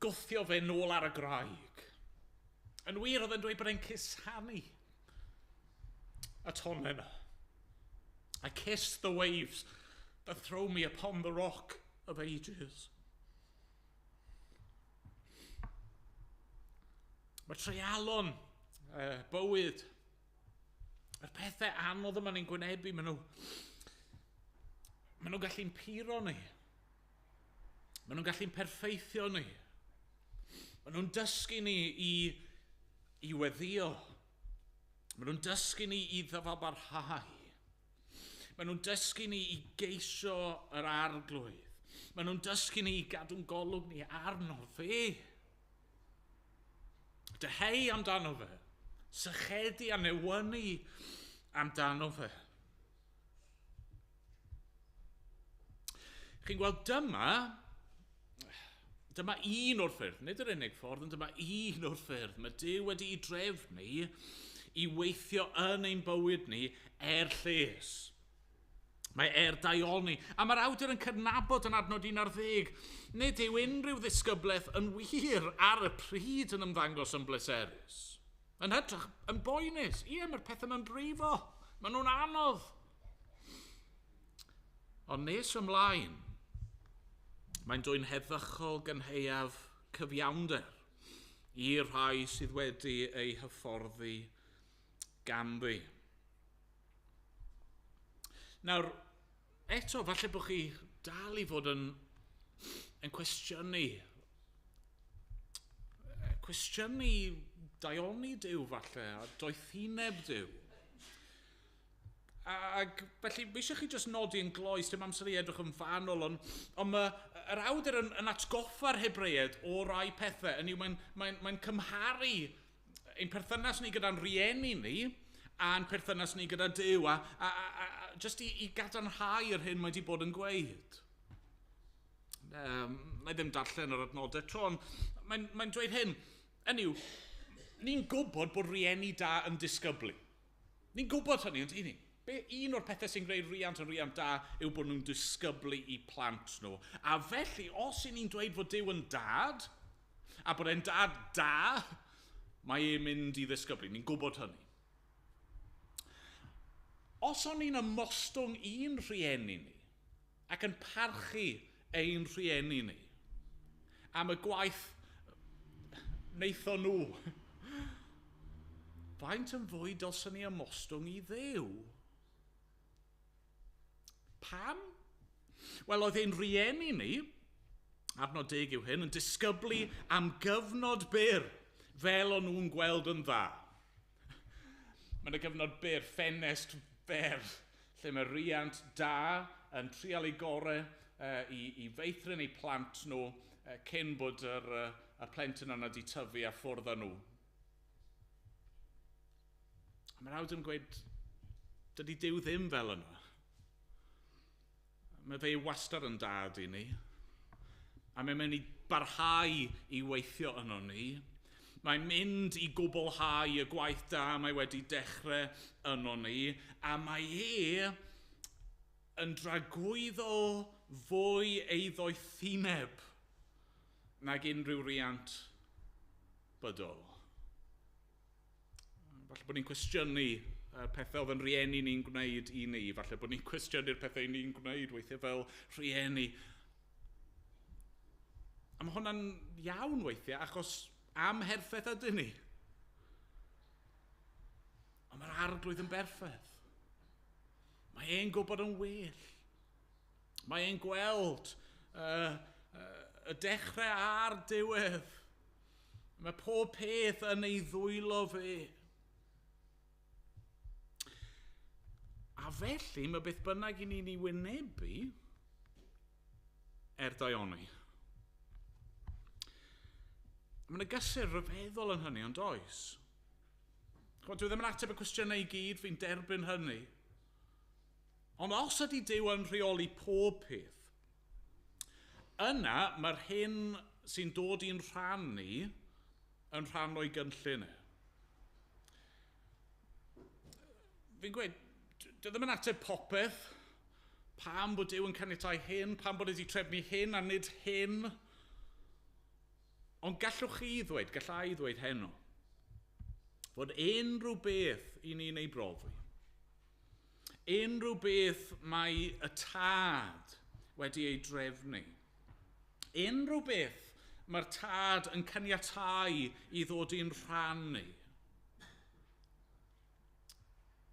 Speaker 2: gwthio fe nôl ar y graig. Yn wir, oedd e'n dweud bod e'n cusanu y tonau yna. I kiss the waves that throw me upon the rock of ages. Mae treialon, bywyd, yr pethau anodd yma ni'n gwynebu, maen nhw'n gallu'n puro ni. Maen nhw'n gallu'n perffeithio ni. Maen nhw'n dysgu ni i weddio. Maen nhw'n dysgu ni i ddyfalbarhau. Maen nhw'n dysgu ni i geisio yr Arglwydd. Maen nhw'n dysgu ni i gadw'n golwg ni arno fe. Dyheu amdano fe. Sychedu a newynu amdano fe. Chi'n gweld dyma un o'r ffyrdd, nid yr unig ffordd, ond dyma un o'r ffyrdd. Mae Duw wedi'i drefnu i weithio yn ein bywyd ni er lles. Mae er daioni. A mae'r awdur yn cydnabod yn adnod 11, nid yw unrhyw ddisgyblaeth yn wir ar y pryd yn ymddangos yn bleserus. Yn hytrach, yn boenus. Ie, mae'r pethau ma'n brifo. Maen nhw'n anodd. Ond nes ymlaen, mae'n dwyn heddychol gynhaeaf cyfiawnder i'r rhai sydd wedi ei hyfforddi ganddi. Nawr, eto, falle bod chi dal i fod yn cwestiynu. Cwestiynu daioni Duw falle, a doethineb Duw. Ac felly, fi eisiau chi jyst nodi yn gloes, dim amser i edrych yn fanwl, ond mae yr awdur yn atgoffa'r Hebreaid o rai pethau. Hynny yw, mae'n cymharu ein perthynas ni gyda'n rhieni ni a'n perthynas ni gyda Duw, a jyst i gadarnhau yr hyn mae wedi bod yn gweud. Na i ddim darllen yr adnodau tro, ond mae'n dweud hyn. Hynny yw, ni'n gwybod bod rhieni da yn disgyblu. Ni'n gwybod hynny, ond i ni. Be un o'r pethau sy'n gwneud riant yn riant da yw bod nhw'n disgyblu i plant nhw. A felly, os y'n ni'n dweud fod Duw yn dad, a bod e'n dad da, mae e'n mynd i ddisgyblu. Ni'n gwybod hynny. Os o'n ni'n ymostwng i'n rhieni ni, ac yn parchu ein rhieni ni, am y gwaith wnaethon nhw, faint yn fwy dylswn ni ymostwng i Dduw? Pam? Wel, oedd ein rhieni ni, adnod 10 yw hyn, yn disgyblu am gyfnod byr, fel o'n nhw'n gweld yn dda. Mae yna gyfnod byr, ffenest fer, lle mae riant da yn trial ei gorau i feithrin eu plant nhw cyn bod y plentyn yna wedi tyfu a ffwrdd â nhw. A mae'r awdur yn gweud, dydy Duw ddim fel yna. Mae fe wastad yn dad i ni. A mae'n mynd i barhau i weithio yno ni. Mae'n mynd i gwblhau y gwaith da mae wedi dechrau yno ni. A mae e yn dragwyddo fwy ei ddoethineb nag unrhyw riant bydol. Falle bod ni'n cwestiynu y pethau oedd yn rhieni ni'n gwneud i ni. Falle bod ni'n cwestiynu'r pethau ni'n gwneud weithiau fel rhieni. A mae hwnna'n iawn weithiau achos amherffaith ydyn ni. Ond mae'r Arglwydd yn berffaith. Mae e'n gwybod yn well. Mae e'n gweld y dechrau a'r diwedd. Mae pob peth yn ei ddwylo fe. A felly, mae beth bynnag i ni'n ei wynebu er daioni. Mae yna gysur rhyfeddol yn hynny, ond oes? Ch'mod, dwi ddim yn ateb y cwestiynau i gyd, fi'n derbyn hynny. Ond os ydy Duw yn rheoli pob peth, yna mae'r hyn sy'n dod i'n rhan ni yn rhan o'i gynllun e. Fi'n gweud, dwi ddim yn ateb popeth. Pam bod Duw yn caniatáu hyn, pam bod wedi trefnu hyn a nid hyn. Ond gallwch chi ddweud, galla i ddweud heno, fod unrhyw beth i ni'n ei brofi, unrhyw beth mae y tad wedi ei drefnu, unrhyw beth mae'r tad yn caniatáu i ddod i'n rhan ni,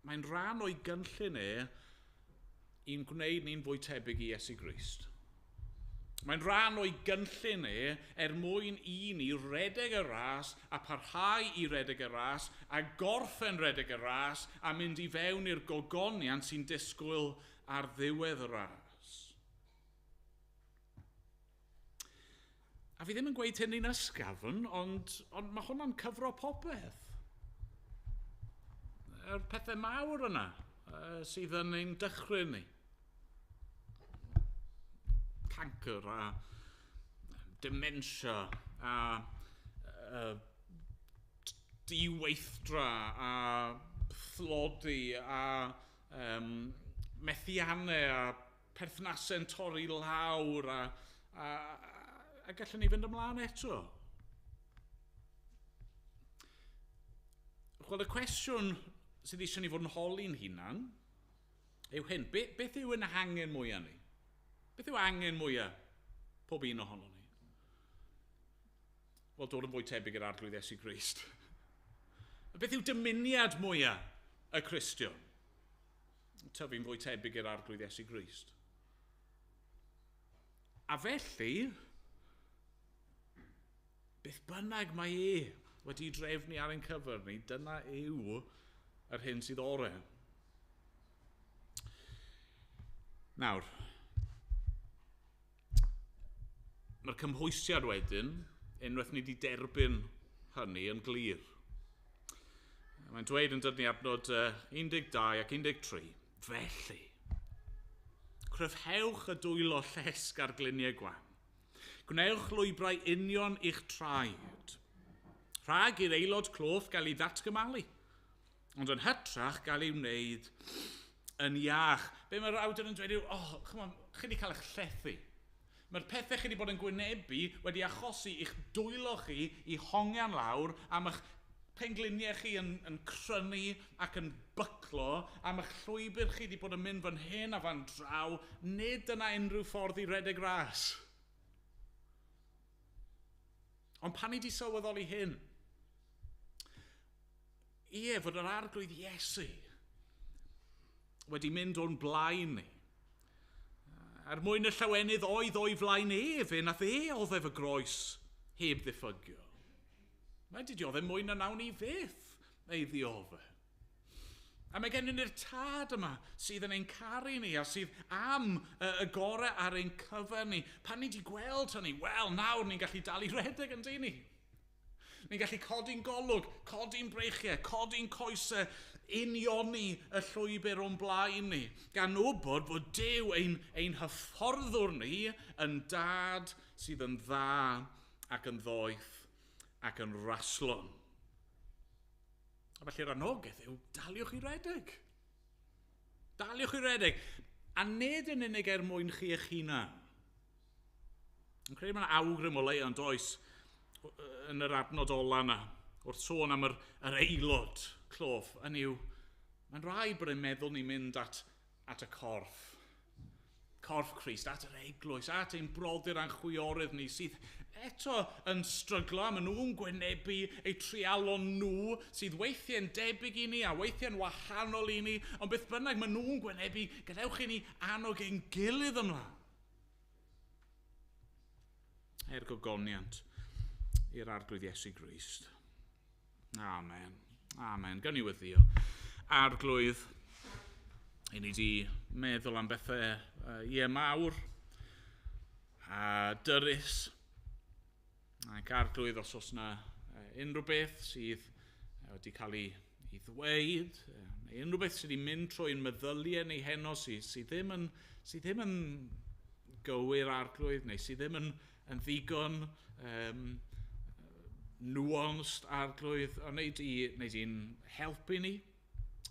Speaker 2: mae'n rhan o'i gynllun e i'n gwneud ni'n fwy tebyg i Iesu Grist. Mae'n rhan o'i gynllun e er mwyn i ni redeg y ras a parhau i redeg y ras a gorffen redeg y ras a mynd i fewn i'r gogoniant sy'n disgwyl ar ddiwedd y ras. A fi ddim yn gweud hynny'n ysgafn, ond mae hwnna'n cyfro popeth. Yr pethau mawr yna sydd yn ein dychryn ni. Cancr a dementia a diweithdra a thlodi a methiannau a perthnasau'n torri lawr a gallwn ni fynd ymlaen eto. Wel, y cwestiwn sydd eisiau ni fod yn holi'n hunan yw hyn. Beth yw ein hangen mwyaf ni? Beth yw angen mwyaf pob un ohono ni? Wel, dod yn fwy tebyg i'r Arglwydd Iesu Grist. Beth yw dymuniad mwyaf y Cristion? Tyfu'n fwy tebyg i'r Arglwydd Iesu Grist. A felly, beth bynnag mae e wedi drefnu ar ein cyfer ni, dyna yw yr hyn sydd orau. Nawr, mae'r cymhwysiad wedyn, unwaith ni wedi derbyn hynny yn glir. Mae'n dweud yn dydyn ni adnod 12 ac 13, felly, cryfhewch y dwylo llesg ar gliniau gwan. Gwnewch lwybrau union i'ch traed. Rhag i'r aelod cloff gael ei ddatgymalu, ond yn hytrach gael ei wneud yn iach. Be mae'r awdur yn dweud yw, oh, chymod, chi wedi cael eich llethu. Mae'r pethau chi wedi bod yn gwynebu wedi achosi i'ch dwylo chi i hongian lawr am eich pengliniau chi yn crynu ac yn byclo, am eich llwybr chi wedi bod yn mynd fan hyn a fan draw. Nid yna unrhyw ffordd i redeg ras. Ond pan ni wedi sylweddoli hyn, ie, fod yr Arglwydd Iesu wedi mynd o'n blaen ni. Er mwyn y llawenydd oedd o'i flaen ef, e nath e oddef y groes heb ddiffygio. Mae wedi dioddef mwy na nawn ni fyth ei ddioddef. A mae gennym ni'r tad yma sydd yn ein caru ni a sydd am y gorau ar ein cyfer ni. Pan ni wedi gweld hynny, wel, nawr ni'n gallu dal i redeg yn dyn ni. Ni'n gallu codi'n golwg, codi'n breichiau, codi'n coesau, unioni y llwybr o'n blaen ni. Gan wybod fod Duw ein hyfforddwr ni yn dad sydd yn dda ac yn ddoeth ac yn raslon. A felly'r anogaeth yw, daliwch i redeg. Daliwch i redeg. A nid yn unig er mwyn chi eich hunan. Yn credu mae'n awgrym o leia yn does yn yr adnod ola yna, wrth sôn am yr aelod cloff, yn yw, mae'n rhaid bod ein meddwl ni'n mynd at y corff. Corff Crist, at yr eglwys, at ein brodyr a'n chwiorydd ni sydd eto yn stryglo, a maen nhw'n gwynebu eu treialon nhw sydd weithiau'n debyg i ni a weithiau'n wahanol i ni, ond beth bynnag maen nhw'n gwynebu, gadewch i ni annog ein gilydd ymlaen. Er gogoniant i'r Arglwydd Iesu Grist. Amen. Amen. Gawn ni weddïo. Arglwydd, i ni wedi meddwl am bethau ie mawr a dyrys. Ac Arglwydd, os oes yna unrhyw beth sydd wedi cael ei ddweud, neu unrhyw beth sydd wedi mynd trwy'n meddyliau neu heno sydd ddim yn gywir Arglwydd, neu sydd ddim yn ddigon nuanced Arglwydd, ond wneud i'n helpu ni,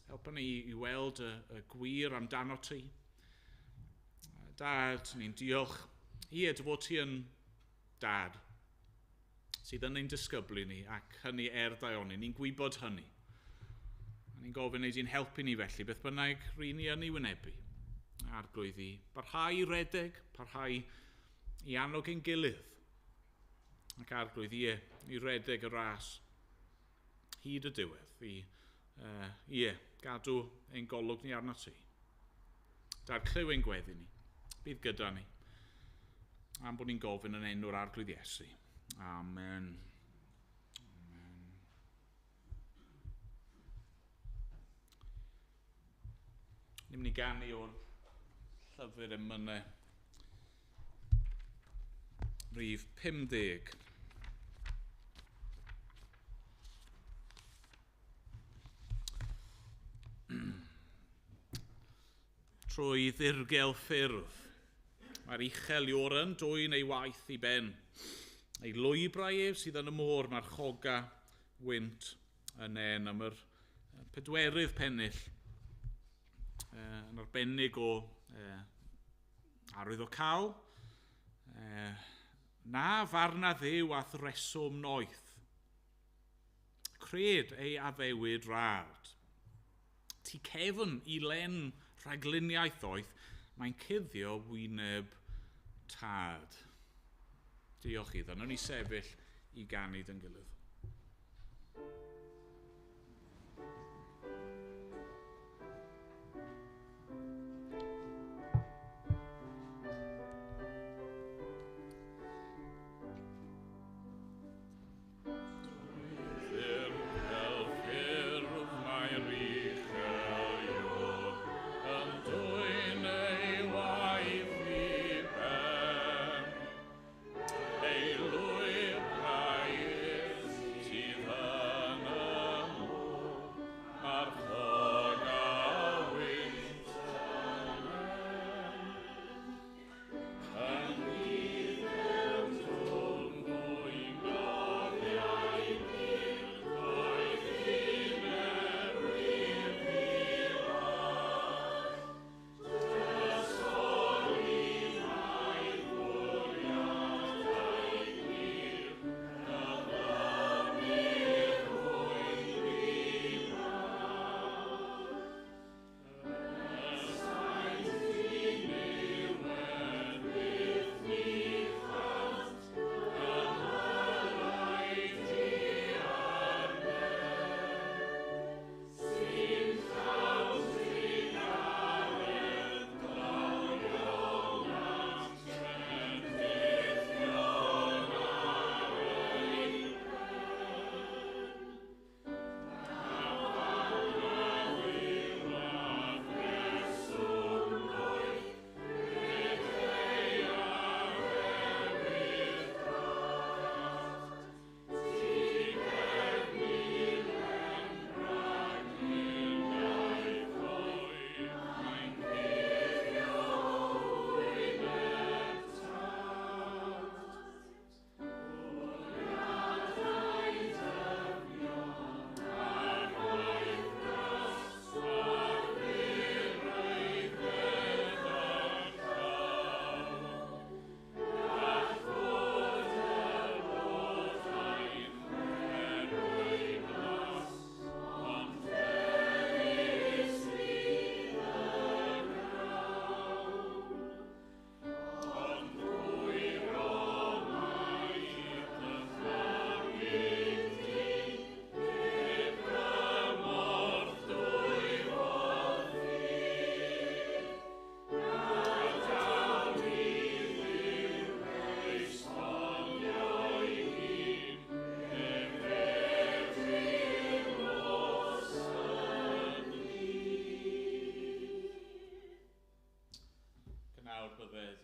Speaker 2: helpu ni i weld y gwir amdano ti. Dad, ni'n diolch. Ie, dy fod ti yn dad sydd yn ein disgyblu ni ac hynny er daioni. Ni'n gwybod hynny. A ni'n gofyn wneud i'n helpu ni felly, beth bynnag ry'n ni yn ei wynebu. Arglwydd i barhau i redeg, parhau i annog ein gilydd. Ac Arglwydd i redeg y ras hyd y diwedd, i gadw ein golwg ni arno ti. Dad, clyw ein gweddi ni, bydd gyda ni, am bod ni'n gofyn yn enw'r Arglwydd Iesu. Amen. Amen. Ni'n mynd i ganu o'r Llyfr Emynau, rhif 50. Trwy ddirgel ffyrdd, mae'r uchel Ioren dwyn ei waith i ben. Ei lwybrau ef sydd yn y môr, mae'r choga wynt yn en am yr pedwerydd pennill, yn arbennig o arwyddocaol. Na farna Dduw a'th reswm noeth. Cred ei addewid rad. Ti cefn i len rhagluniaeth oeth, mae'n cuddio wyneb tad. Diolch iddo. Nawn ni sefyll i ganu dy'n gilydd.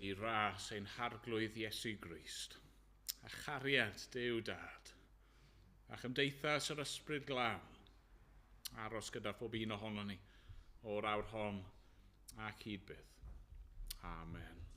Speaker 2: I ras ein harglwydd Iesu Grist, a chariad Duw Dad, a chymdeithas yr Ysbryd Glân, aros gyda phob un ohonon ni o'r awr hon ac hyd byth. Amen.